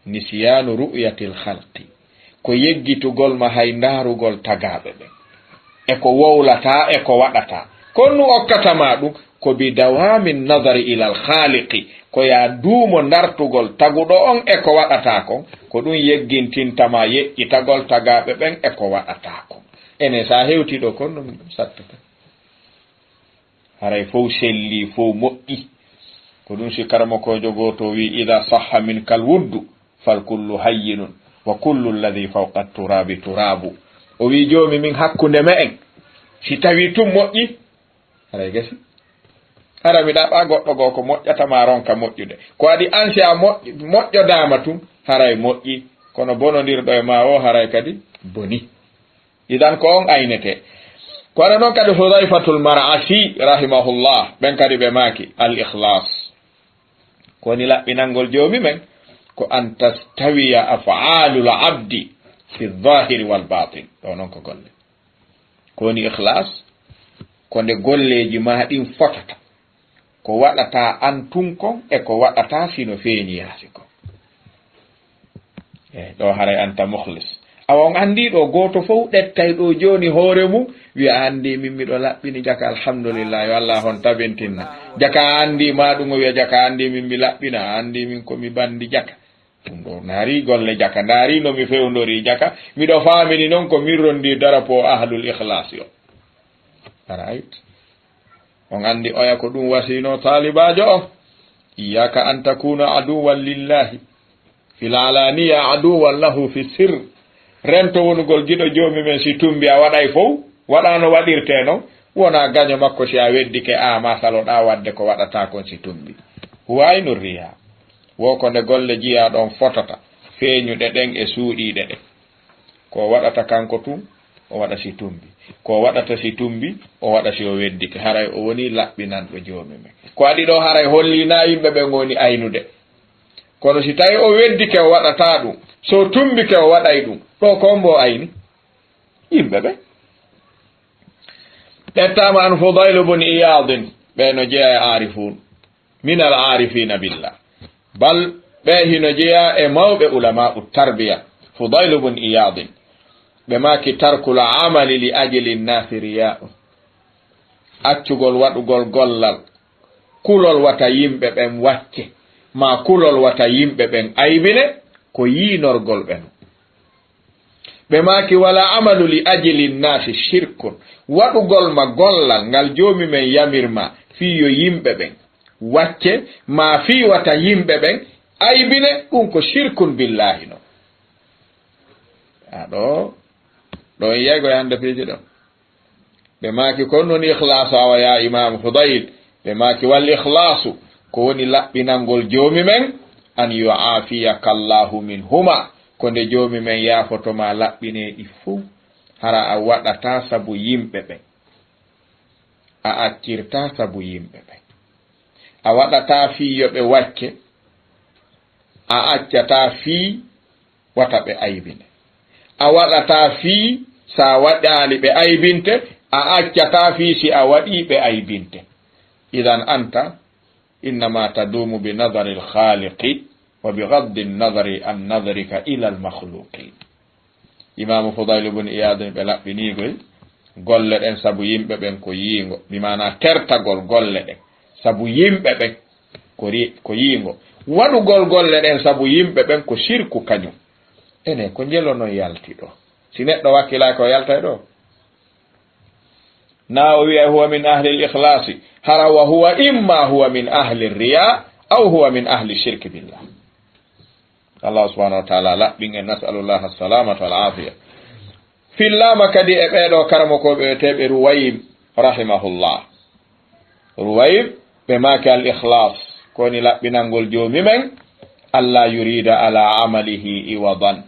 Nisyaanu ru'yatil khalqi, ko yeggitugol ma hay ndaarugol tagaaɓe ɓen. E ko wowlataa, e ko waɗataa. Ko honɗun okkata ma ɗun? Ko bi dawaami nazari ilal khaaliqi, ko yo a duumo ndartugol taguɗo on e ko waɗataa kon, ko ɗun yeggintinta ma yeƴƴitagol tagaaɓe ɓen e ko waɗataa kon. Enen, si a hewtii ɗoo kon, ɗun sattata. Haray fow sellii, fow moƴƴi. Ko ɗun si karamokoojo gooto wi'i, "Idaa sahha minkal wuddu, fal kullu hayyinun, wa kullu alladhi fawqa turaabi turaabu." O wi'i, "Joomi min, hakkunde me'en, si tawii tun moƴƴi, haray gasi. Hara mi ɗaɓɓaa goɗɗo goo ko moƴƴata ma ronka moƴƴude. Ko waɗi an si a moƴ-, moƴƴodaama tun, haray moƴƴi. Kono bonondirɗo e maa on, haray kadi boni." Idan ko on aynetee. Ko wano non kadi Hudayfatul Mar'asi rahimahullah, ɓen kadi ɓe maaki, al ikhlas. Ko woni laɓɓinangol Joomi men, ko an tastawiya af'aalul abdi fi zahiri wal batin. Ɗoo non ko golle. Ko woni ikhlas? Ko nde golleeji maa ɗin fotata. Ko waɗataa an tun kon e ko waɗataa si no feeñi yaasi kon. E ɗoo haray anta mukhlis. Awa on anndi ɗo gooto fof ɗettay ɗo jooni hoore mum, wiya, "A anndi min miɗo laɓɓini jaka, alhamdulillah, yo Allah on tabintinna. Jaka a anndi ma ɗum," o wiya, "Jaka a anndi min mi laɓɓina, a anndi min ko mi banndi jaka." Ɗum ɗo naari golle jaka, naari no mi fewndori jaka, miɗo faamini noon ko min rondi darapo ahlul ikhlas yo. Arait. On anndi oya ko ɗum wasino taalibaajo o. Iyyaka an takuna aduwwan lillahi fil alaniya aduwwan lahu fi sirr. Rento wonugol giɗo joomi men si tumbi a waɗay fow, waɗa no waɗirte noon, wona gaño makko si a weddike a masaloɗa waɗde ko waɗata kon si tumbi. Huwa aynu riya. Wo ko nde golle jiya ɗon fotata, feeñuɗe ɗen e suuɗiiɗe ɗen. Ko o waɗata kanko tun, o waɗa si tumbi. Ko o waɗata si tumbi, o waɗa si o weddike. Haray o woni laɓɓinanɗo joomi men. Ko waɗi ɗo haray holli na yimɓe ɓen woni aynude. Kono si tawi o weddike o waɗata ɗum, so tumbike o waɗay ɗum. Ɗo ko mbo ayni? Yimɓe ɓe. Ƴettaama an Fudayl bun Iyadin, ɓe no jeeya e aarifuun. Min al aarifina billah. Bal ɓe hino jeeya e mawɓe ulama'u tarbiya, Fudayl bun Iyadin. Ɓe maaki tarkul amali li ajli nnaasi riya'un. Accugol waɗugol gollal, kulol wata yimɓe ɓen wacce, ma kulol wata yimɓe ɓen aybine, ko yiinorgol ɓe non. Ɓe maaki, "Wala amalu li ajli nnaasi shirkun." Waɗugol ma gollal ngal joomi men yamir ma fii yo yimɓe ɓen wacce, ma fii wata yimɓe ɓen aybine, ɗum ko shirkun billahi non. A ɗo, ɗo en yiyay ko hannde piiji ɗon. Ɓe maaki, "Ko non ikhlaasu awa ya Imam Fudayl?" Ɓe maaki, "Wal ikhlaasu, ko woni laɓɓinangol joomi men, an yu'afiyaka Allahu minhuma, ko nde joomi men yaafoto ma laɓɓineeɗi fow. Hara a waɗata sabu yimɓe ɓen. A accirta sabu yimɓe ɓen. A waɗata fii yo ɓe wacce. A accata fii wata ɓe aybine. A waɗata fii sa waɗaali ɓe aybinte, a accata fii si a waɗi ɓe aybinte. Idan anta innama tadumu bi nadari alkhaliqi wa bi gaddi nadari an nadarika ila almakhluqin." Imaamu Fudayl ibn Iyad ɓe laɓɓinigol golle ɗen sabu yimɓe ɓen ko yiingo, bi maana tertagol golle ɗen sabu yimɓe ɓen ko ri-, ko yiingo. Waɗugol golle ɗen sabu yimɓe ɓen ko shirku kañum. Ene, ko njelo non yalti ɗo? Si neɗɗo wakkilaaki o yaltay ɗo? Na o wi'ay huwa min ahli al-ikhlasi, hara wa huwa imma huwa min ahli riya, aw huwa min ahli shirki billah. Allah subhanahu wa ta'ala laɓɓin en, nas'alullaha as-salamata wal afiya. Fillaama kadi e ɓeeɗo karamokooɓe wi'eteeɓe Ruwayb rahimahullah. Ruwayb ɓe maaki al-ikhlas, ko woni laɓɓinangol joomi men, alla yurida ala amalihi iwadan.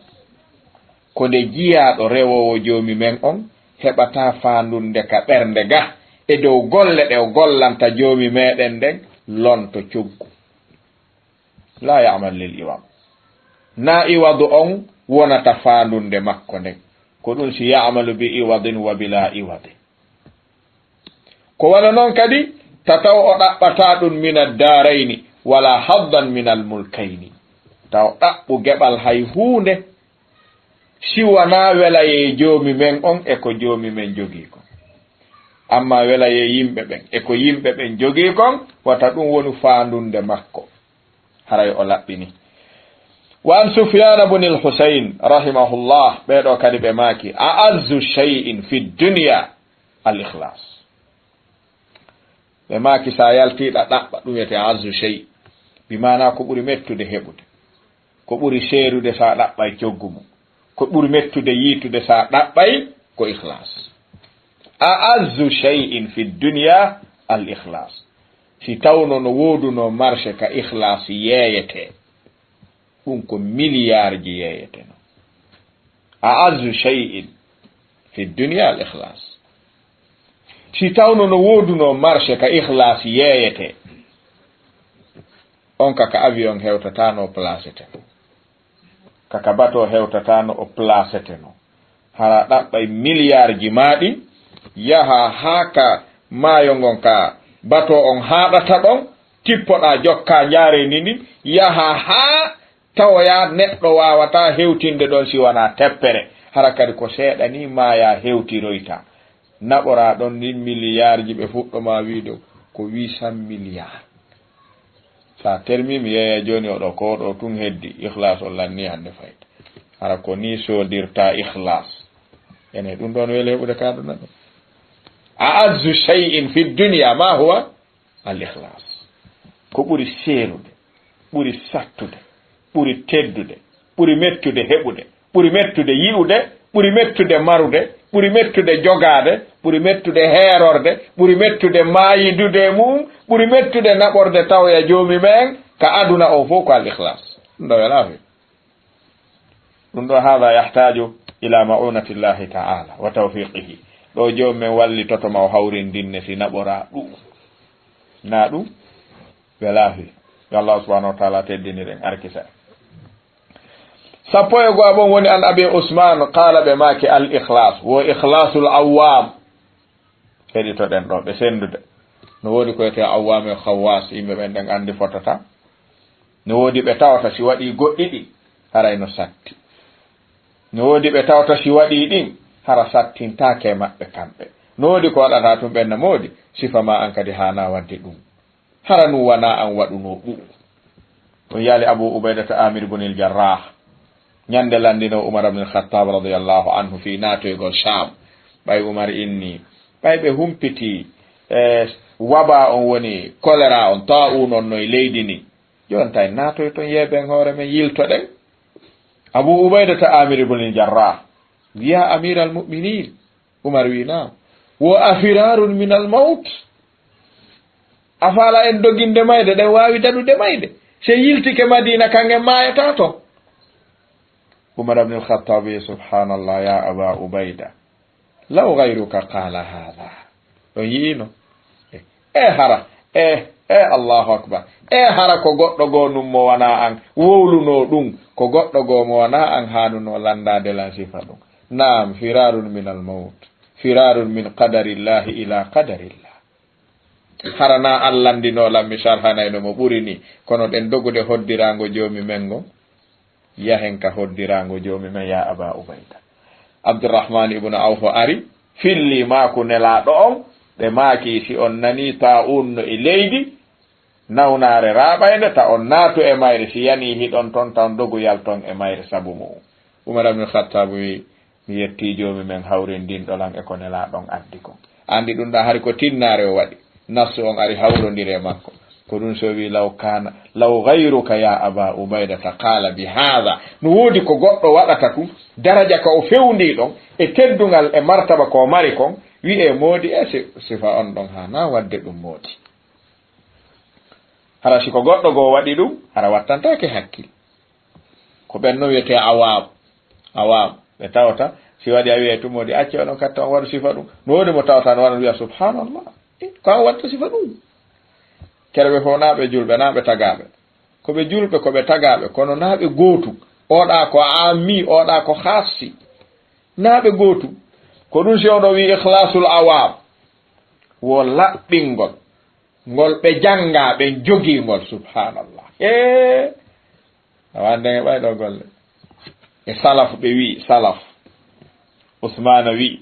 Ko nde jiyaaɗo rewoowo joomi men on heɓata faandunde ka ɓernde ga e dow golle ɗe o gollanta joomi meɗen ɗen lonto coggu. La ya'mal lil iwad. Na iwadu on wonata faandunde makko nden. Ko ɗum si ya'malu bi iwadin wa bila iwadin. Ko wano non kadi, tataw o ɗaɓɓata ɗum min ad-daarayni, wala haddan min al-mulkayni. Taw ɗaɓɓu geɓal hay huunde, si wanaa welayee joomi men on e ko joomi men jogii kon. Amma welayee yimɓe ɓen e ko yimɓe ɓen jogii kon, wata ɗum wonu faandunde makko. Haray o laɓɓini. Wa an Sufyana bun al-Husayn, rahimahullah, ɓee ɗoo kadi ɓe maaki, "A'azzu shay'in fi dunya al-ikhlas." Ɓe maaki, sa yaltiiɗa ɗaɓɓa, ɗum wiyetee a'azzu shay. Bi maana ko ɓuri mettude heɓude, ko ɓuri seerude sa ɗaɓɓay coggu mum, ko ɓuri mettude yiitude sa ɗaɓɓay ko ikhlas. A'azzu shay'in fi dunya al-ikhlas. Si tawno no woodunoo marché ka ikhlas yeeyetee, ɗum ko miliyaarji yeeyeteno. A'azzu shay'in fi dunya al-ikhlas. Si tawno no woodunoo marché ka ikhlas yeeyetee, on ka, ka avion hewtataano o placeteno. Ka, ka bateau hewtataano o placeteno. Hara ɗaɓɓay miliyaarji maa ɗin, yaha haa ka maayo ngon ka bateau on haaɗata ɗon, tippoɗaa jokkaa njaareendi ndin, yaha haa tawoya neɗɗo waawataa hewtinde ɗon si wanaa teppere. Hara kadi ko seeɗa ni maaya hewtiroyta. Naɓoraa ɗon ndin miliyaarji ɓe fuɗɗo ma wiide ko huit cent milliards. Sa termi mi yeeya jooni oɗo ko ɗo tun heddi. Ikhlas o lanni hannde fayda. Hara ko ni soodirta ikhlas. Ene ɗum ɗon weli heɓude ka aduna ɗo. A'azzu shay'in fi dunya ma huwa al ikhlas. Ko ɓuri seerude, ɓuri sattude, ɓuri teddude, ɓuri mettude heɓude, ɓuri mettude yi'ude, ɓuri mettude marude, ɓuri mettude jogaade, ɓuri mettude heerorde, ɓuri mettude maayidude e mu'um, ɓuri mettude naɓorde tawoya joomi men ka aduna o fof ko al ikhlas. Ɗum ɗo welaa fe. Ɗum ɗo haala yahtaju ila ma'unatillahi ta'ala wa tawfiqihi. Ɗo joomi men wallitoto ma o hawrindinne si naɓora ɗum. Na ɗum welaa fe. Yo Allah subhanahu wa ta'ala teddiniren arkisa. Sappo e go'aɓo on woni an Abi Usman, qaala ɓe maaki al ikhlas, wo ikhlasul awwam. Heɗitoɗen ɗo ɓe senndude. No woodi ko wiyetee awwam e khawwas, yimɓe ɓen ɗen anndi fotata. No woodi ɓe tawata si waɗii goɗɗi ɗi, haray no satti. No woodi ɓe tawata si waɗii ɗin, hara sattintaake e maɓɓe kamɓe. No woodi ko waɗata tun ɓen na moodi, sifa ma an kadi haana waɗde ɗum. Hara nun wanaa an waɗunoo ɗum. Ɗum yaali Abu Ubaydata Amir ibn al-Jarrah. Ñande lanndinoo Umar ibn al-Khattab radiyallahu anhu fii naatoygol Sham. Ɓay Umar inni, ɓay ɓe humpitii, e, waba on woni kolera on, taa'un on no e leydi ni. Jooni tawi naatoy ton yeeɓen hoore men yiltoɗen. Abu Ubaydata Amir ibn al-Jarrah. Wiya Amir al-Mu'minin. Umar wi, "Naam. Wo a firarun min al mawt? A faala en doginde mayde, ɗen waawi daɗude mayde? Se yiltike Madina, kan en maayata to." Umar ibn al-Khattab wi, "Subhanallah, ya Aba Ubayda. Law ghayruka qala hadha." On yi'ino? E, e hara, e, e Allahu Akbar. E hara ko goɗɗo goo nun mo wanaa an wowlunoo ɗum, ko goɗɗo goo mo wanaa an haanunoo lanndaade lan sifa ɗum. Naam, firarun min al mawt, firarun min qadarillahi ila qadarillah. Hara na an lanndinoo lan mi sarhanayno mo ɓuri ni, kono ɗen dogude hoddiraango Joomi men ngon. Yahen ka hoddiraango Joomi men, ya Aba Ubayda. Abdurrahman ibn Awf ari, filli maaku Nelaaɗo on, ɓe maaki, si on nanii taa'un no e leydi, nawnaare raaɓaynde, ta on naatu e mayre, si yanii hiɗon ton, ta on dogu yalton e mayre sabu mu'un. Umar ibn Khattab wi, Mi yettii Joomi men hawrindinɗo lan e ko Nelaaɗo on addi kon. Anndi ɗum ɗon hari ko tinnaare o waɗi. Nafsu on ari hawrondiri e makko. Ko ɗum so wi, "Law kana, law ghayruka ya Aba Ubaydata qala bi hadha." No woodi ko goɗɗo waɗata ku, daraja ka o fewndii ɗon, e teddungal e martaba ko o mari kon, wi'e moodi e si-, sifa on ɗon haana waɗde ɗum moodi. Hara si ko goɗɗo goo waɗi ɗum, hara wattantaake hakkil. Ko ɓen no wiyetee awam. Awam. Ɓe tawata, si waɗi a wi'ay tun moodi acce onon katta on waɗu sifa ɗum. No woodi mo tawata no waɗa wi'a, "Subhanallah. Eh, ko an watta sifa ɗum?" Kere ɓe fof naa ɓe julɓe, naa ɓe tagaaɓe. Ko ɓe julɓe, ko ɓe tagaaɓe, kono naa ɓe gootu. Oɗa ko ammi, oɗa ko khassi. Naa ɓe gootu. Ko ɗum si oɗo wi'i ikhlasul awam. Wo laɓɓingol. Ngol ɓe janngaa, ɓen jogii ngol, subhanallah. Ee, a wande e ɓay ɗo golle. E salaf ɓe wi'i, salaf. Usmaana wi'i,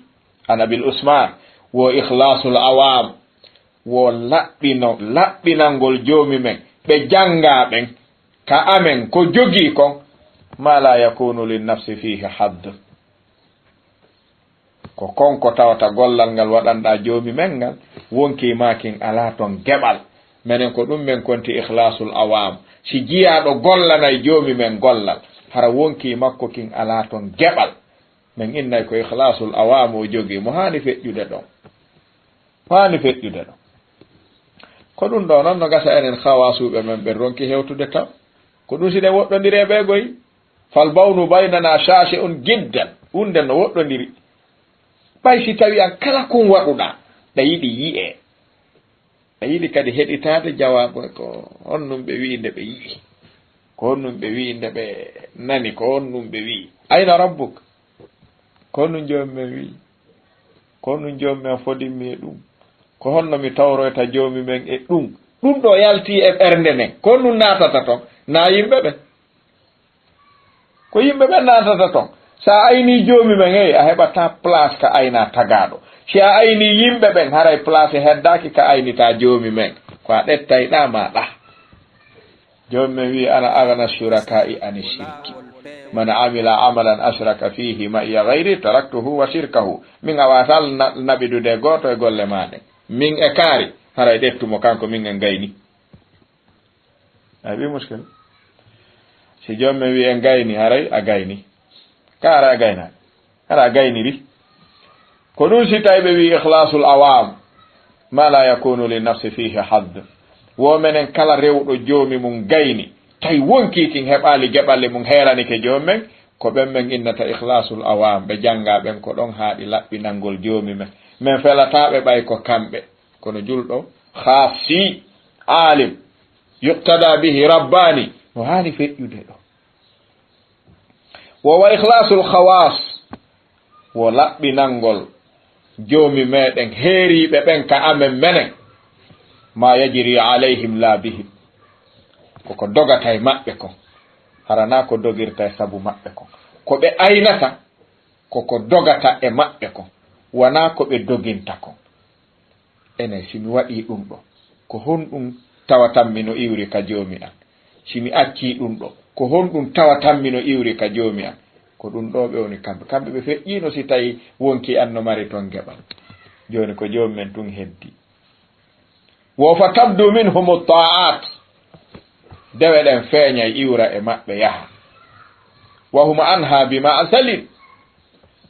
an Abil Usmaan, wo ikhlaasul awaam, wo laɓɓino-, laɓɓinangol Joomi men, ɓe janngaa ɓen, ka amen, ko jogii kon, ma la yakunu lin nafsi fihi hadd. Ko kon ko tawata gollal ngal waɗanɗaa Joomi men ngal, wonkii maa kin alaa ton geɓal. Menen ko ɗum men konti ikhlaasul awaam. Si jiyaaɗo gollanay Joomi men gollal, hara wonkii makko kin alaa ton geɓal. Men innay ko ikhlaasul awaam o jogii, mo haani feƴƴude ɗon. Mo haani feƴƴude ɗon. Ko ɗum ɗo non no gasa enen hawaasuuɓe men ɓen ronki hewtude taw. Ko ɗum si ɗen woɗɗondiri e ɓee goy. Fal bawnu baynana shaashi'un jiddan. Ɗum nden no woɗɗondiri. Ɓay si tawi an kala kun waɗuɗaa, ɗa yiɗi yi'ee. Ɗa yiɗi kadi heɗitaade jawaabu ko honɗum ɓe wi'i nde ɓe yi'i. Ko honɗum ɓe wi'i nde ɓe nani, ko honɗum ɓe wi'i. Ayna rabbuk? Ko honɗum Joomi men wi'i? Ko honɗum Joomi men fodimmi e ɗum? Ko honno mi tawroyta Joomi men e ɗum? Ɗum ɗo yaltii e ɓernde nden. Ko honɗum naatata ton? Naa yimɓe ɓen. Ko yimɓe ɓen naatata ton. Si a aynii Joomi men, hey, a heɓataa place ka aynaa tagaaɗo. Si a aynii yimɓe ɓen, haray place heddaaki ka aynitaa Joomi men. Ko a ɗettayɗaa maa ɗaa. Joomi men wi'i, "Ana aghna shurakaa'i ani shirki. Man amila amalan ashraka fiihi ma'iya ghayri taraktuhu wa shirkahu." Min a waawataa na-, naɓidude gooto e golle maa ɗen. Min e kaari, haray ɗettu mo kanko, min en gayni. A heɓii muskil? Si Joomi men wi'i en gayni, haray a gayni. Ka haray a gaynaaki. Haray a gayniri. Ko ɗun si tawi ɓe wi'i ikhlaasul awaam, ma la yakunu li nafsi fiihi hadd. Wo menen kala rewɗo Joomi mun gayni, tawi wonkii kin heɓaali geɓalle mun heeranike Joomi men, ko ɓen men innata ikhlaasul awaam, ɓe janngaa ɓen ko ɗon haaɗi laɓɓinangol Joomi men. Men felataa ɓe ɓay ko kamɓe, kono julɗo, khaassi, aalim, yuqtada bihi rabbaani, no haani feƴƴude ɗo. Wo wa ikhlaasul khawaas, wo laɓɓinangol Joomi meɗen heeriiɓe ɓen ka amen menen, ma yajri alayhim la bihim, ko ko dogata e maɓɓe kon, hara naa ko dogirta e sabu maɓɓe kon. Ko ɓe aynata, ko ko dogata e maɓɓe kon, wanaa ko ɓe doginta kon. Enen, si mi waɗii ɗun ɗo, ko honɗun tawatanmi no iwri ka Joomi an? Si mi accii ɗun ɗo, ko honɗun tawatanmi no iwri ka Joomi an? Ko ɗun ɗo ɓe woni kamɓe. Kamɓe ɓe feƴƴiino si tawi wonkii an no mari ton geɓal. Jooni ko Joomi men tun heddi. Wo fa tabdu minhumu ta'at. Dewe ɗen feeñay iwra e maɓɓe yaha. Wa hum anha bi ma'zalin.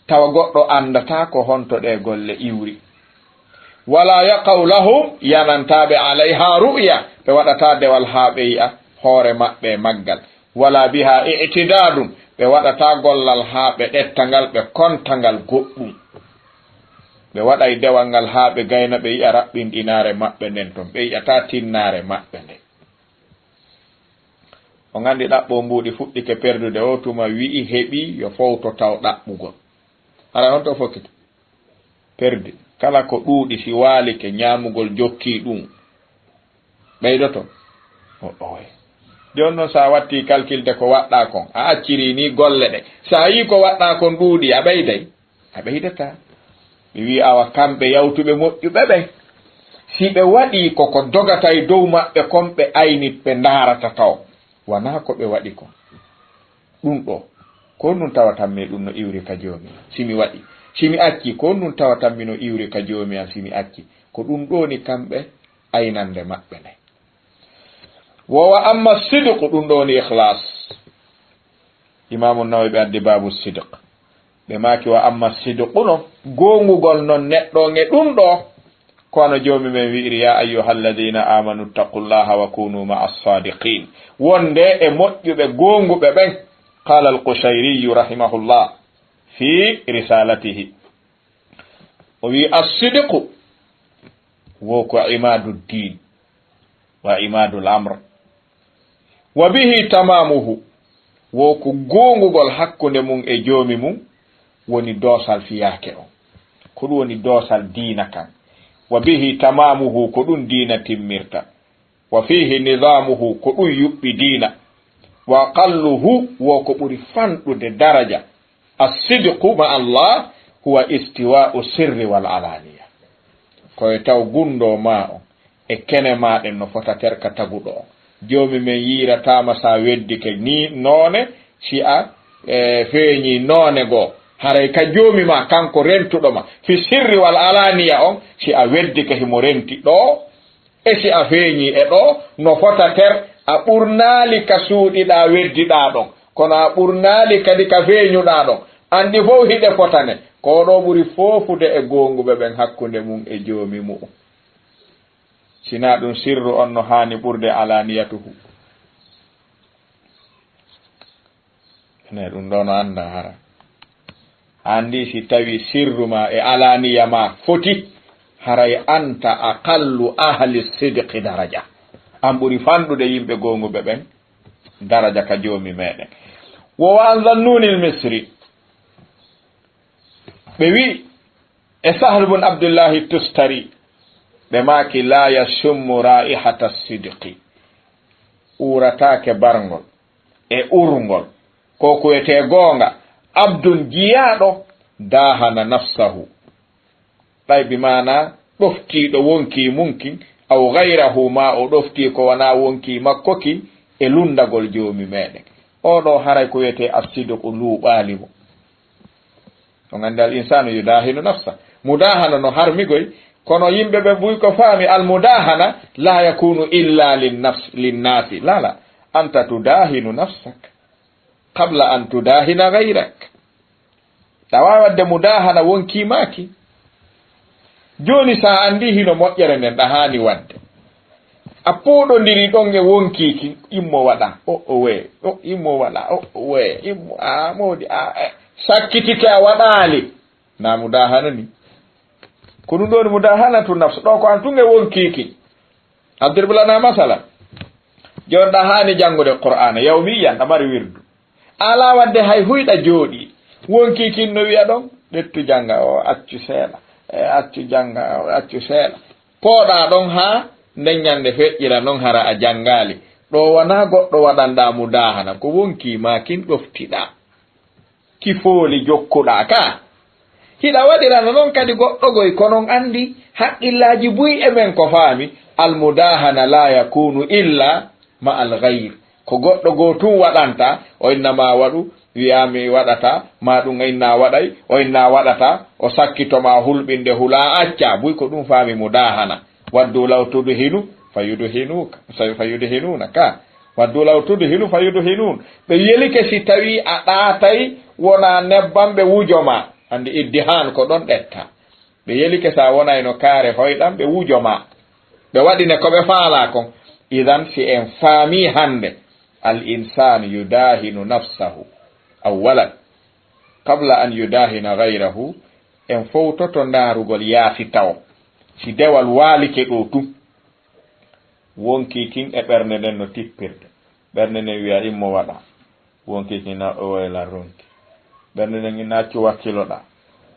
Tawa goɗɗo anndataa ko honto ɗee golle iwri. Wala yaqaw lahum, yanantaa ɓe alayha ru'ya, ɓe waɗataa dewal haa ɓe yi'a hoore maɓɓe e maggal. Wala biha i'tidaadun, ɓe waɗataa gollal haa ɓe ɗetta ngal, ɓe konta ngal goɗɗun. Ɓe waɗay dewal ngal haa ɓe gayna, ɓe yi'a raɓɓinɗinaare maɓɓe nden ton, ɓe yi'ataa tinnaare maɓɓe nden. On anndi ɗaɓɓo mbuuɗi fuɗɗike perdude, o tuma wi'i heɓi yo fowto taw ɗaɓɓugol. Hara honto fokkita? Perdi. Kala ko ɗuuɗi si waalike, ñaamugol jokkii ɗun, ɓeydoto? O, oye. Jooni non, si a wattii kalkilde ko waɗɗaa kon, a accirii nii golle ɗe, si a yii ko waɗɗaa kon ɗuuɗi, a ɓeyday? A ɓeydataa. Ɓe wi'i, awa kamɓe yawtuɓe moƴƴuɓe ɓen, si ɓe waɗii ko ko dogata e dow maɓɓe kon, ɓe aynit ɓe ndaarata taw, wanaa ko ɓe waɗi kon. Ɗun ɗoo, ko honɗun tawatanmi e ɗun no iwri ka Joomi an, si mi waɗi? Si mi acci, ko honɗun tawatanmi no iwri ka Joomi an, si mi acci? Ko ɗun ɗoo woni kamɓe aynande maɓɓe nden. Wo wa amma sidqu, ɗun ɗoo woni ikhlas. Imaamu Nawawi ɓe addi baabu sidq. Ɓe maaki, wa amma sidqu non, goongugol non neɗɗo on e ɗun ɗoo. Ko wano Joomi men wi'iri, "Ya ayyuhalladhina amanu ittaqullaha wa kunu ma'as sadiqin." Wonde e moƴƴuɓe goonguɓe ɓen. Qala al-Qushayri rahimahullah fi risalatihi. O wi'i, "As-sidqu wo ko imaadu diin, wa imaadu l-amr, wa bihi tamaamuhu, wo ko goongugol hakkunde mun e Joomi mun woni doosal fiyaake on. Ko ɗun woni doosal diina kan. Wa bihi tamaamuhu, ko ɗun diina timmirta. Wa fiihi nidaamuhu, ko ɗun yuɓɓi diina. Wa aqalluhu, wo ko ɓuri fanɗude daraja. As-sidqu ma'a Allah huwa istiwa'u sirri wal alaniya." Ko e taw gunndoo maa on e kene maa ɗen no fota ter ka taguɗo on. Joomi men yiirataama si a weddike nii noone, si a, e, feeñii noone goo. Haray ka Joomi maa, kanko rentuɗo ma, fi sirri wal alaniya on, si a weddike himo renti ɗoo, e si a feeñii e ɗoo, no fota ter a ɓurnaali ka suuɗiɗaa weddiɗaa ɗon, kono a ɓurnaali kadi ka feeñuɗaa ɗon. Anndi fow hiɗe fotane, ko ɗoo ɓuri foofude e goonguɓe ɓen hakkunde mun e Joomi mu'un. Si naa ɗun, sirru on no haani ɓurde alaniyatuhu. Ene ɗun ɗoo no annda hara. Anndi si tawi sirru maa e alaniya maa foti, haray anta aqallu ahli sidqi daraja. An ɓuri fanɗude yimɓe goonguɓe ɓen daraja ka Joomi meɗen. Wo wa an Zannunil Misri. Ɓe wi'i e Sahl bun Abdullahi Tustari, ɓe maaki, "La yashummu raihata sidqi." Uurataake barngol e urngol ko ko wi'etee goonga, Abdun jiyaaɗo, daahana nafsahu. Ɗay bi maana ɗoftiiɗo wonkii mum kin, aw gayrahu, maa o ɗoftii ko wanaa wonkii makko kin, e lunndagol Joomi meeɗen. Oo ɗoo haray ko wiyetee asidiqu luuɓaali mo. On anndi al insaanu yudaahinu nafsa. Mudaahana no harmi goy, kono yimɓe ɓe buy ko faami al mudaahana laa yakuunu illaa lin nafs, lin naasi. Laa, laa. Anta tudaahinu nafsak qabla an tudaahina gayrak. Ɗa waawi waɗde mudaahana wonkii maa ki. Jooni, so a anndii hino moƴƴere nden ɗa haani waɗde, a pooɗondiri ɗon e wonkii ki, immo waɗa, o, o, wee, o, immo waɗa, o, o, wee, immo, a, moodi, a, e, sakkitike a waɗaali. Na mudaahana ni. Ko ɗum ɗoon woni mudaahanatu nafs. Ɗo ko an tun e wonkii ki. Adrib lana masala. Jooni ɗa haani janngude Qur'aana, yawmiyan, ɗa mari wirdu. A alaa waɗde hay huyɗa jooɗii. Wonkii kin no wi'a ɗon, ƴettu jannga o, accu seeɗa. E, accu jannga o, accu seeɗa. Pooɗaa ɗon haa nden ñannde feƴƴira non hara a janngaali. Ɗo wanaa goɗɗo waɗanɗaa mudaahana, ko wonkii maa kin ɗoftiɗaa. Ki fooli jokkuɗaa ka. Hiɗa waɗirana non kadi goɗɗo goy, kono on anndi haqqillaaji buy e men ko faami, al mudaahana laa yakuunu illa ma al gayr. Ko goɗɗo goo tun waɗanta, o inna ma waɗu, wi'a mi waɗata, ma ɗum inna waɗay, o inna waɗata, o sakkito ma hulɓinde hula acca, buy ko ɗum faami mudaahana. Waddu law tudhinu fa yudhinuka, fa yudhinuna ka. Waddu law tudhinu fa yudhinun. Ɓe yelike si tawi a ɗaatay wona nebbam ɓe wujo ma. Anndi iddihaan ko ɗon ɗetta. Ɓe yelike sa wonayno kaare hoyɗam ɓe wujo ma. Ɓe waɗine ko ɓe faalaa kon. Idan si en faami hannde, al insan yudahinu nafsahu. Awwalan, qabla an yudahina gayrahu, en fowtoto ndaarugol yaasi tawo. Si dewal waalike ɗo tun, wonkii kin e ɓernde nden no tippirde. Ɓernde nden wi'a immo waɗa. Wonkii kin na o wayla ronki. Ɓernde nden inna accu wakkiloɗa.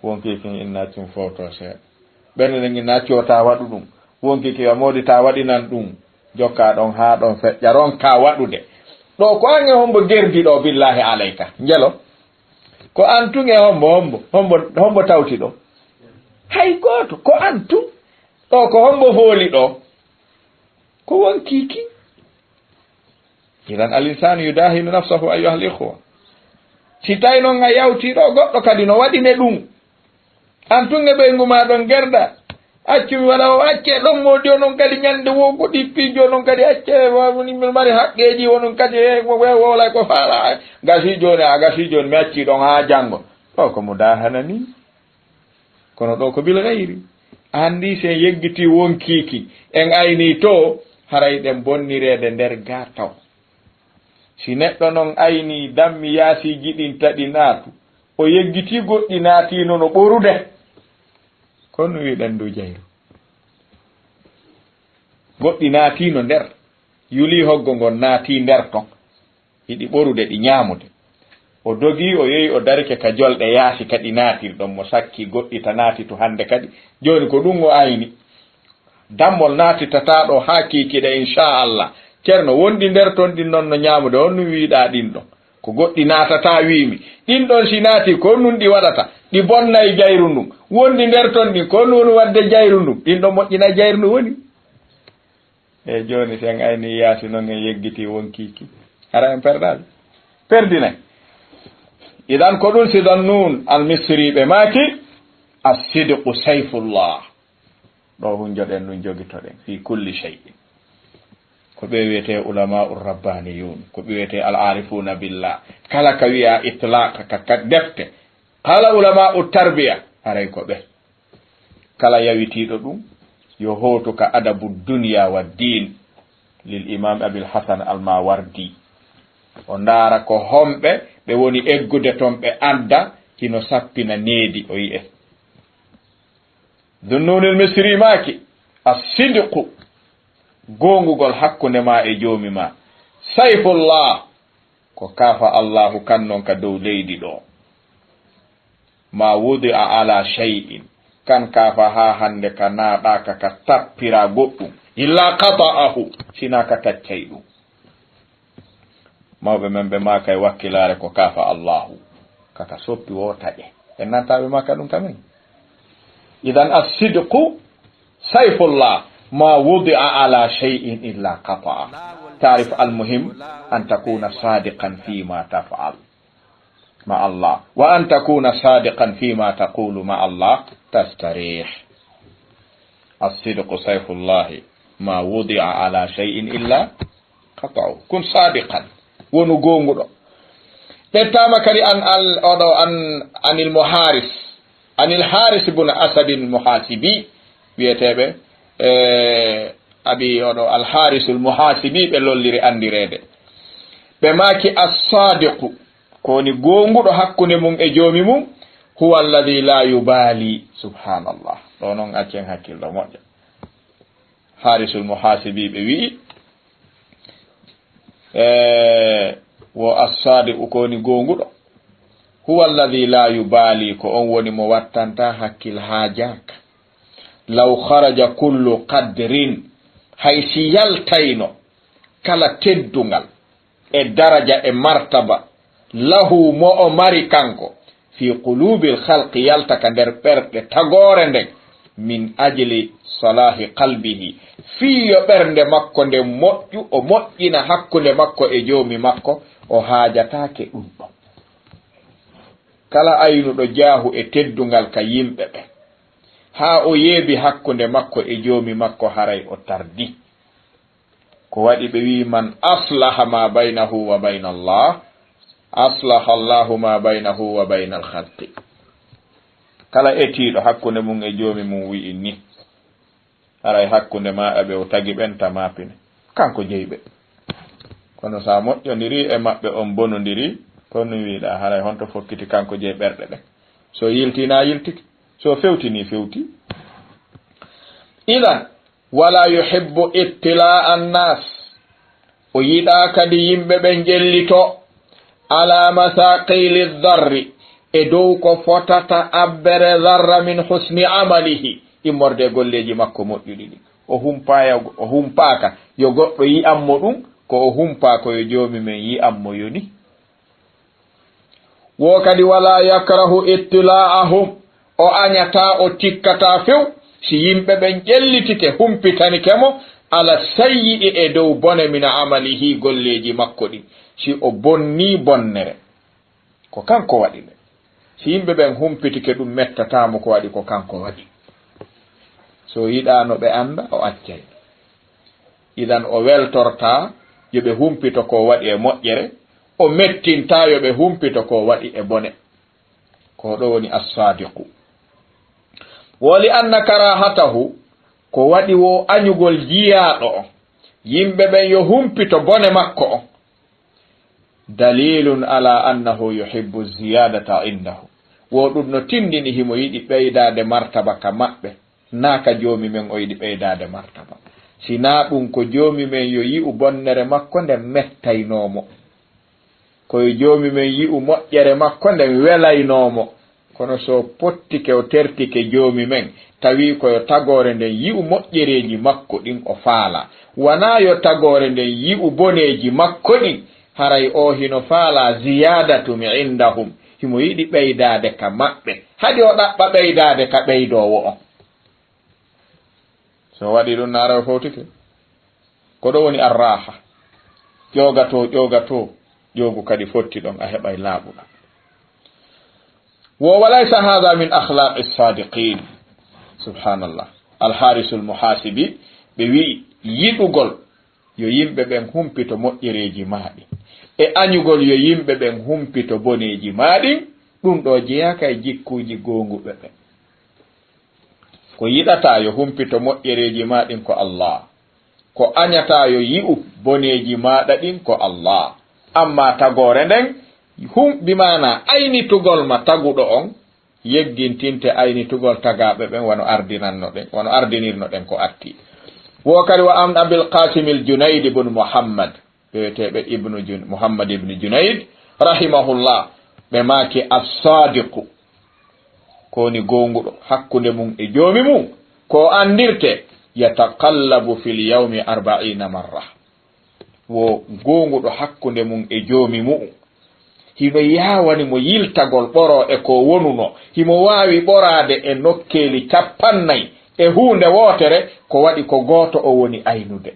Wonkii kin inna accu fowto seeɗa. Ɓernde nden inna accu o ta waɗu ɗum. Wonkii kin wi'a moodi ta waɗinan ɗum. Jokka ɗon haa ɗon feƴƴa ronka waɗude. Ɗo ko an e hombo gerdi ɗo billahi alayka. Njelo. Ko an tun e hombo, hombo, hombo, hombo tawti ɗo. Hay gooto, ko an tun. Ɗo ko hombo fooli ɗo. Ko wonkii kin. Idan al insanu yudahinu nafsahu ayyuhal ikhwa. Si tawi non a yawti ɗo, goɗɗo kadi no waɗi ne ɗum. An tun e ɓeyngu ma ɗon gerda. Accu mi waɗa o acce ɗon moodi onon kadi ñande wo ko ɗippi jonon kadi acce woni mil mari haqqeeji onon kadi e wo- wo- wowlay ko faala. Gasi jooni a gasi jooni mi acci ɗon haa janngo. Ɗo ko mo dahana ni. Kono ɗo ko bil gayri. Anndi si en yeggitii wonkiiki, en aynii to, haray ɗen bonnireede nder gaa taw. Si neɗɗo non aynii dammi yaasiiji ɗin taɗi naatu, o yeggitii goɗɗi naatiino no ɓorude. Kono wiɗen ndu jayru. Goɗɗi naatiino nder, yulii hoggo ngon naatii nder ton. Hiɗi ɓorude ɗi ñaamude. O dogi, o yehi, o darike ka jolɗe yaasi kadi naatirɗon mo sakki goɗɗi ta naati to hannde kadi. Jooni ko ɗum o ayni. Dammol naatitataa ɗo haa kiikiɗe, inchallah. Ceerno, wonɗi nder ton ɗin non no ñaamude, on ɗum wiɗaa ɗin ɗon. Ko goɗɗi naatataa wiimi. Ɗin ɗon si naati, ko nun ɗi waɗata? Ɗi bonnay jayru ndun. Wonɗi nder ton ɗin, ko nun waɗde jayru ndun? Ɗin ɗon moƴƴinay jayru ndun woni. E jooni, si en ayni yaasi non en yeggitii wonkiiki, hara en perdaali? Perdinay. Idan ko ɗum si Dannun al-Misri ɓe maaki, "As-sidqu sayfullah." Ɗo hunjoɗen ɗum jogitoɗen, fi kulli shay'in. Ko ɓe wiyetee ulama'ur rabbaniyun, ko ɓe wiyetee al-arifuna billah. Kala ka wi'a itlaq ka, ka defte. Kala ulama'u tarbiya, haray ko ɓe. Kala yawitiiɗo ɗum, yo hootu ka Adabu Dunya wa Diin lil Imam Abil Hasan Al Mawardi. O ndaara ko homɓe ɓe woni eggude ton ɓe adda, hino sappina needi, o yi'e. Dunnunil Misri maaki, "As-sidqu, goongugol hakkunde ma e Joomi ma. Sayfullah, ko kaafa Allahu kan non ka dow leydi ɗo. Ma wudi'a ala shay'in, kan kaafa haa hannde ka naaɗaaka ka tappira goɗɗum, illa qata'ahu, sinaa ka taccay ɗum." Mawɓe men ɓe maakay wakkilaare ko kaafa Allahu. Kaka soppi wo taƴe. En nantaaɓe Makka ɗum kamen. Idan as-sidqu sayfullah ma wudi'a ala shay'in illa qata'a. Ta'rif al-muhim an takuna sadiqan fima taf'al ma Allah. Wa an takuna sadiqan fima taqulu ma Allah tastarih. As-sidqu sayfullah ma wudi'a ala shay'in illa qata'u. Kun sadiqan. Wonu goonguɗo. Ɓettaama kadi an al-, oɗo an, anil Muharis. Anil Haris ibn Asadin Muhasibi. Wiyeteeɓe, eh, abi oɗo al Harisul Muhasibi ɓe lolliri anndireede. Ɓe maaki as-sadiqu. Ko woni goonguɗo hakkunde mum e joomi mum. Huwa alladhi la yubali. Subhanallah. Ɗo noon accen hakkillo moƴƴo. Harisul Muhasibi ɓe wi'i, e, wo as-sadiqu ko woni goonguɗo. Huwa alladhi la yubali, ko on woni mo wattanta hakkil haajaaka. Law kharaja kullu qadrin, hay si yaltayno kala teddungal, e daraja e martaba, lahu mo o mari kanko, fi qulubil khalqi yalta ka nder ɓerɗe tagoore nden, min ajli salahi qalbihi, fii yo ɓernde makko nden moƴƴu, o moƴƴina hakkunde makko e joomi makko, o haajataake ɗum ɗon. Kala aynuɗo jaahu e teddungal ka yimɓe ɓen, haa o yeebi hakkunde makko e joomi makko, haray o tardi. Ko waɗi ɓe wi'i, "Man aslaha ma baynahu wa bayna Allah, aslaha Allahu ma baynahu wa bayna al-khalqi." Kala etiiɗo hakkunde mum e joomi mum wi'i ni, haray hakkunde ma e ɓe o tagi ɓen ta maapine. Kanko jeyi ɓe. Kono sa moƴƴondiri e maɓɓe on bonondiri, ko ɗum wi'uɗaa, haray honto fokkiti kanko jeyi ɓerɗe ɗen? So yilti na yiltiki, so fewti ni fewti. Idan, wala yuhibbu ittila'a an-nas. O yiɗaa kadi yimɓe ɓen ƴellito ala masaqili dharri, e dow ko fotata abbere dharra min husni amalihi, immorde e golleeji makko moƴƴuɗi ɗin. O humpaaya-, o humpaaka yo goɗɗo yi'an mo ɗum, ko o humpaa ko yo joomi men yi'an mo yoni. Wo kadi, wala yakrahu ittila'ahum, o añataa, o tikkataa few, si yimɓe ɓen ƴellitike, humpitanike mo, ala sayyi'i, e dow bone, min amalihi, golleeji makko ɗin. Si o bonnii bonnere, ko kanko waɗi nde. Si yimɓe ɓen humpitike ɗum, mettataa mo ko waɗi, ko kanko waɗi. So yiɗaano ɓe annda, o accay. Idan o weltortaa yo ɓe humpito ko waɗi e moƴƴere, o mettintaa yo ɓe humpito ko waɗi e bone. Ko ɗo woni as-sadiqu. Wo li anna karahatahu, ko waɗi wo añugol jiyaaɗo on, yimɓe ɓen yo humpito bone makko on. Dalilun ala annahu yuhibbu ziyadata indahu. Wo ɗum no tindini himo yiɗi ɓeydaade martaba ka maɓɓe. Naa ka joomi men o yiɗi ɓeydaade martaba. Si naa ɗum ko joomi men yo yi'u bonnere makko nden mettaynoo mo. Ko yo joomi men yi'u moƴƴere makko nden welaynoo mo. Kono so pottike o tertike joomi men, tawi ko yo tagoore nden yi'u moƴƴereeji makko ɗin o faala. Wanaa yo tagoore nden yi'u boneeji makko ɗin, haray o hino faala ziyadatu mi indahum. Himo yiɗi ɓeydaade ka maɓɓe. Haɗi o ɗaɓɓa ɓeydaade ka ɓeydoowo on. So waɗi ɗum, naara o fowtike. Ko ɗo woni arraha. Ƴooga to, ƴooga to, ƴoogu kadi fotti ɗon, a heɓay laaɓuɗo. Wo walaysa hadha min akhlaqi sadiqin. Subhanallah. Alharisul Muhasibi, ɓe wi'i, yiɗugol yo yimɓe ɓen humpito moƴƴereeji maa ɗin, e añugol yo yimɓe ɓen humpito boneeji maa ɗin, ɗum ɗo jeyaaka e jikkuuji goonguɓe ɓen. Ko yiɗataa yo humpito moƴƴereeji maa ɗin ko Allah. Ko añataa yo yi'u boneeji maaɗa ɗin ko Allah. Amma tagoore nden, hum-, bi maana aynitugol ma taguɗo on, yeggintinte aynitugol tagaaɓe ɓen wano ardinanno ɗen, wano ardinirno ɗen ko atti. Wo kadi wa an Abil Qasim al Junayd ibn Muhammad, ɓe wi'eteeɓe Ibnu Jun-, Muhammad ibn Junayd, rahimahullah, ɓe maaki as-sadiqu, ko woni goonguɗo hakkunde mum e joomi mum, ko o andirte, yataqallabu fil yawmi arba'ina marra. Wo goonguɗo hakkunde mum e joomi mum, Hino yaawani mo yiltagol ɓoroo e ko wonunoo. Himo waawi ɓoraade e nokkeeli cappannayi e huunde wootere, ko waɗi ko gooto o woni aynude.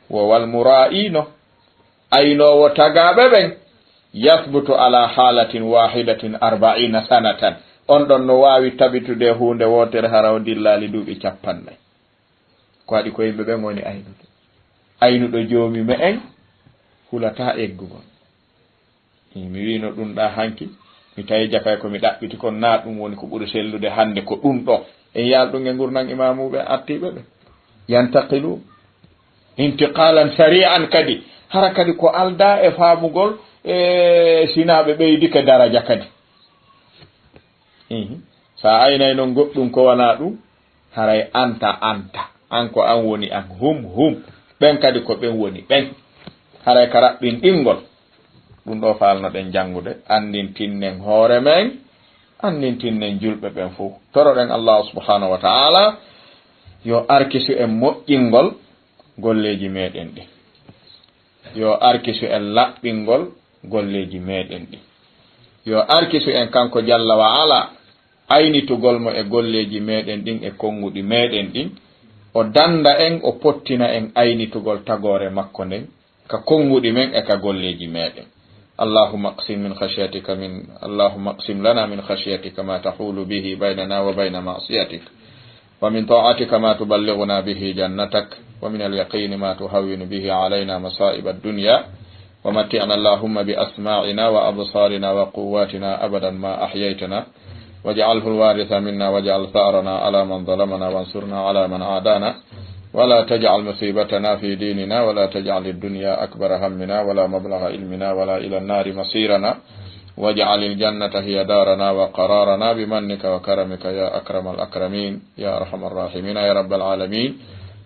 Wo wal muraa'iino, aynoowo tagaaɓe ɓen, yasbutu ala haalatin waahidatin arba'iina sanatan. On ɗon no waawi tabitude e huunde wootere hara o dillaali duuɓi cappannayi. Ko waɗi ko yimɓe ɓen woni aynude. Aynuɗo joomi me'en hulataa eggugol. Mi wiino ɗun ɗaa hanki, mi tawi jakay ko mi ɗaɓɓiti kon, naa ɗun woni ko ɓuri sellude hannde, ko ɗun ɗoo. En yaal ɗun e ngurndan imaamuɓe attiiɓe ɓe. Yantaqilu intiqalan sari'an kadi. Hara kadi ko aldaa e faamugol, e sinaa ɓe ɓeydike daraja kadi. Ihi. Sa aynay non goɗɗun ko wanaa ɗun, haray anta, anta. An ko an woni an, hum, hum. Ɓen kadi ko ɓen woni ɓen. Haray ka raɓɓinɗingol. Ɗun ɗoo faalnoɗen janngude, anndintinnen hoore men, anndintinnen julɓe ɓen fow. Toroɗen Allaahu subhaanahu wa ta'aalaa yo arkisu en moƴƴingol golleeji meɗen ɗin. Yo arkisu en laɓɓingol golleeji meɗen ɗin. Yo arkisu en kanko jalla wa ala aynitugol mo e golleeji meɗen ɗin e konguɗi meɗen ɗin. O dannda en, o pottina en aynitugol tagoore makko nden ka konguɗi men e ka golleeji meɗen. اللهم اقسم من خشيتك من، اللهم اقسم لنا من خشيتك ما تحول به بيننا وبين معصيتك، ومن طاعتك ما تبلغنا به جنتك، ومن اليقين ما تهون به علينا مصائب الدنيا، ومتعنا اللهم بأسماعنا وأبصارنا وقواتنا أبدا ما أحييتنا، واجعله الوارث منا، واجعل ثأرنا على من ظلمنا، وانصرنا على من عادانا، ولا تجعل مصيبتنا في ديننا، ولا تجعل الدنيا أكبر همنا، ولا مبلغ علمنا، ولا إلى النار مصيرنا، واجعل الجنة هي دارنا وقرارنا بمنك وكرمك يا أكرم الأكرمين، يا أرحم الراحمين، يا رب العالمين.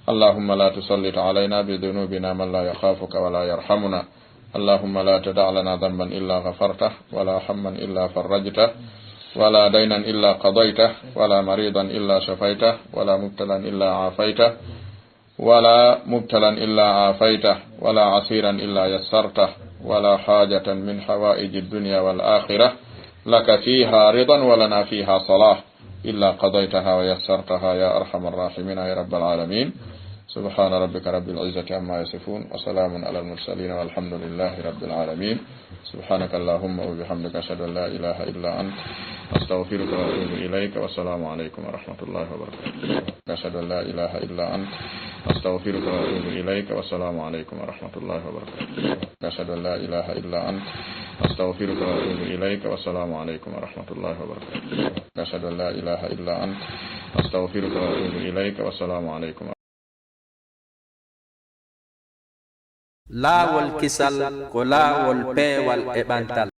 اللهم لا تسلط علينا بذنوبنا من لا يخافك ولا يرحمنا. اللهم لا تدع لنا ذنبا إلا غفرته، ولا هما إلا فرجته، ولا دينا إلا قضيته، ولا مريضا إلا شفيته، ولا مبتلا إلا عافيته، ولا مبتلا إلا عافيته، ولا عسيرا إلا يسرته، ولا حاجة من حوائج الدنيا والآخرة لك فيها رضا ولنا فيها صلاح إلا قضيتها ويسرتها يا أرحم الراحمين يا رب العالمين. سبحان ربك رب العزة عما يصفون، وسلام على المرسلين، والحمد لله رب العالمين. سبحانك اللهم وبحمدك، أشهد أن لا إله إلا أنت، أستغفرك وأتوب إليك، والسلام عليكم ورحمة الله وبركاته. أشهد أن لا إله إلا أنت، أستغفرك وأتوب إليك، والسلام عليكم ورحمة الله وبركاته. أشهد أن لا إله إلا أنت، أستغفرك وأتوب إليك، والسلام عليكم ورحمة الله وبركاته. أشهد أن لا إله إلا أنت، أستغفرك وأتوب إليك، والسلام عليكم. Laawol kisal ko laawol peewal e ɓantal.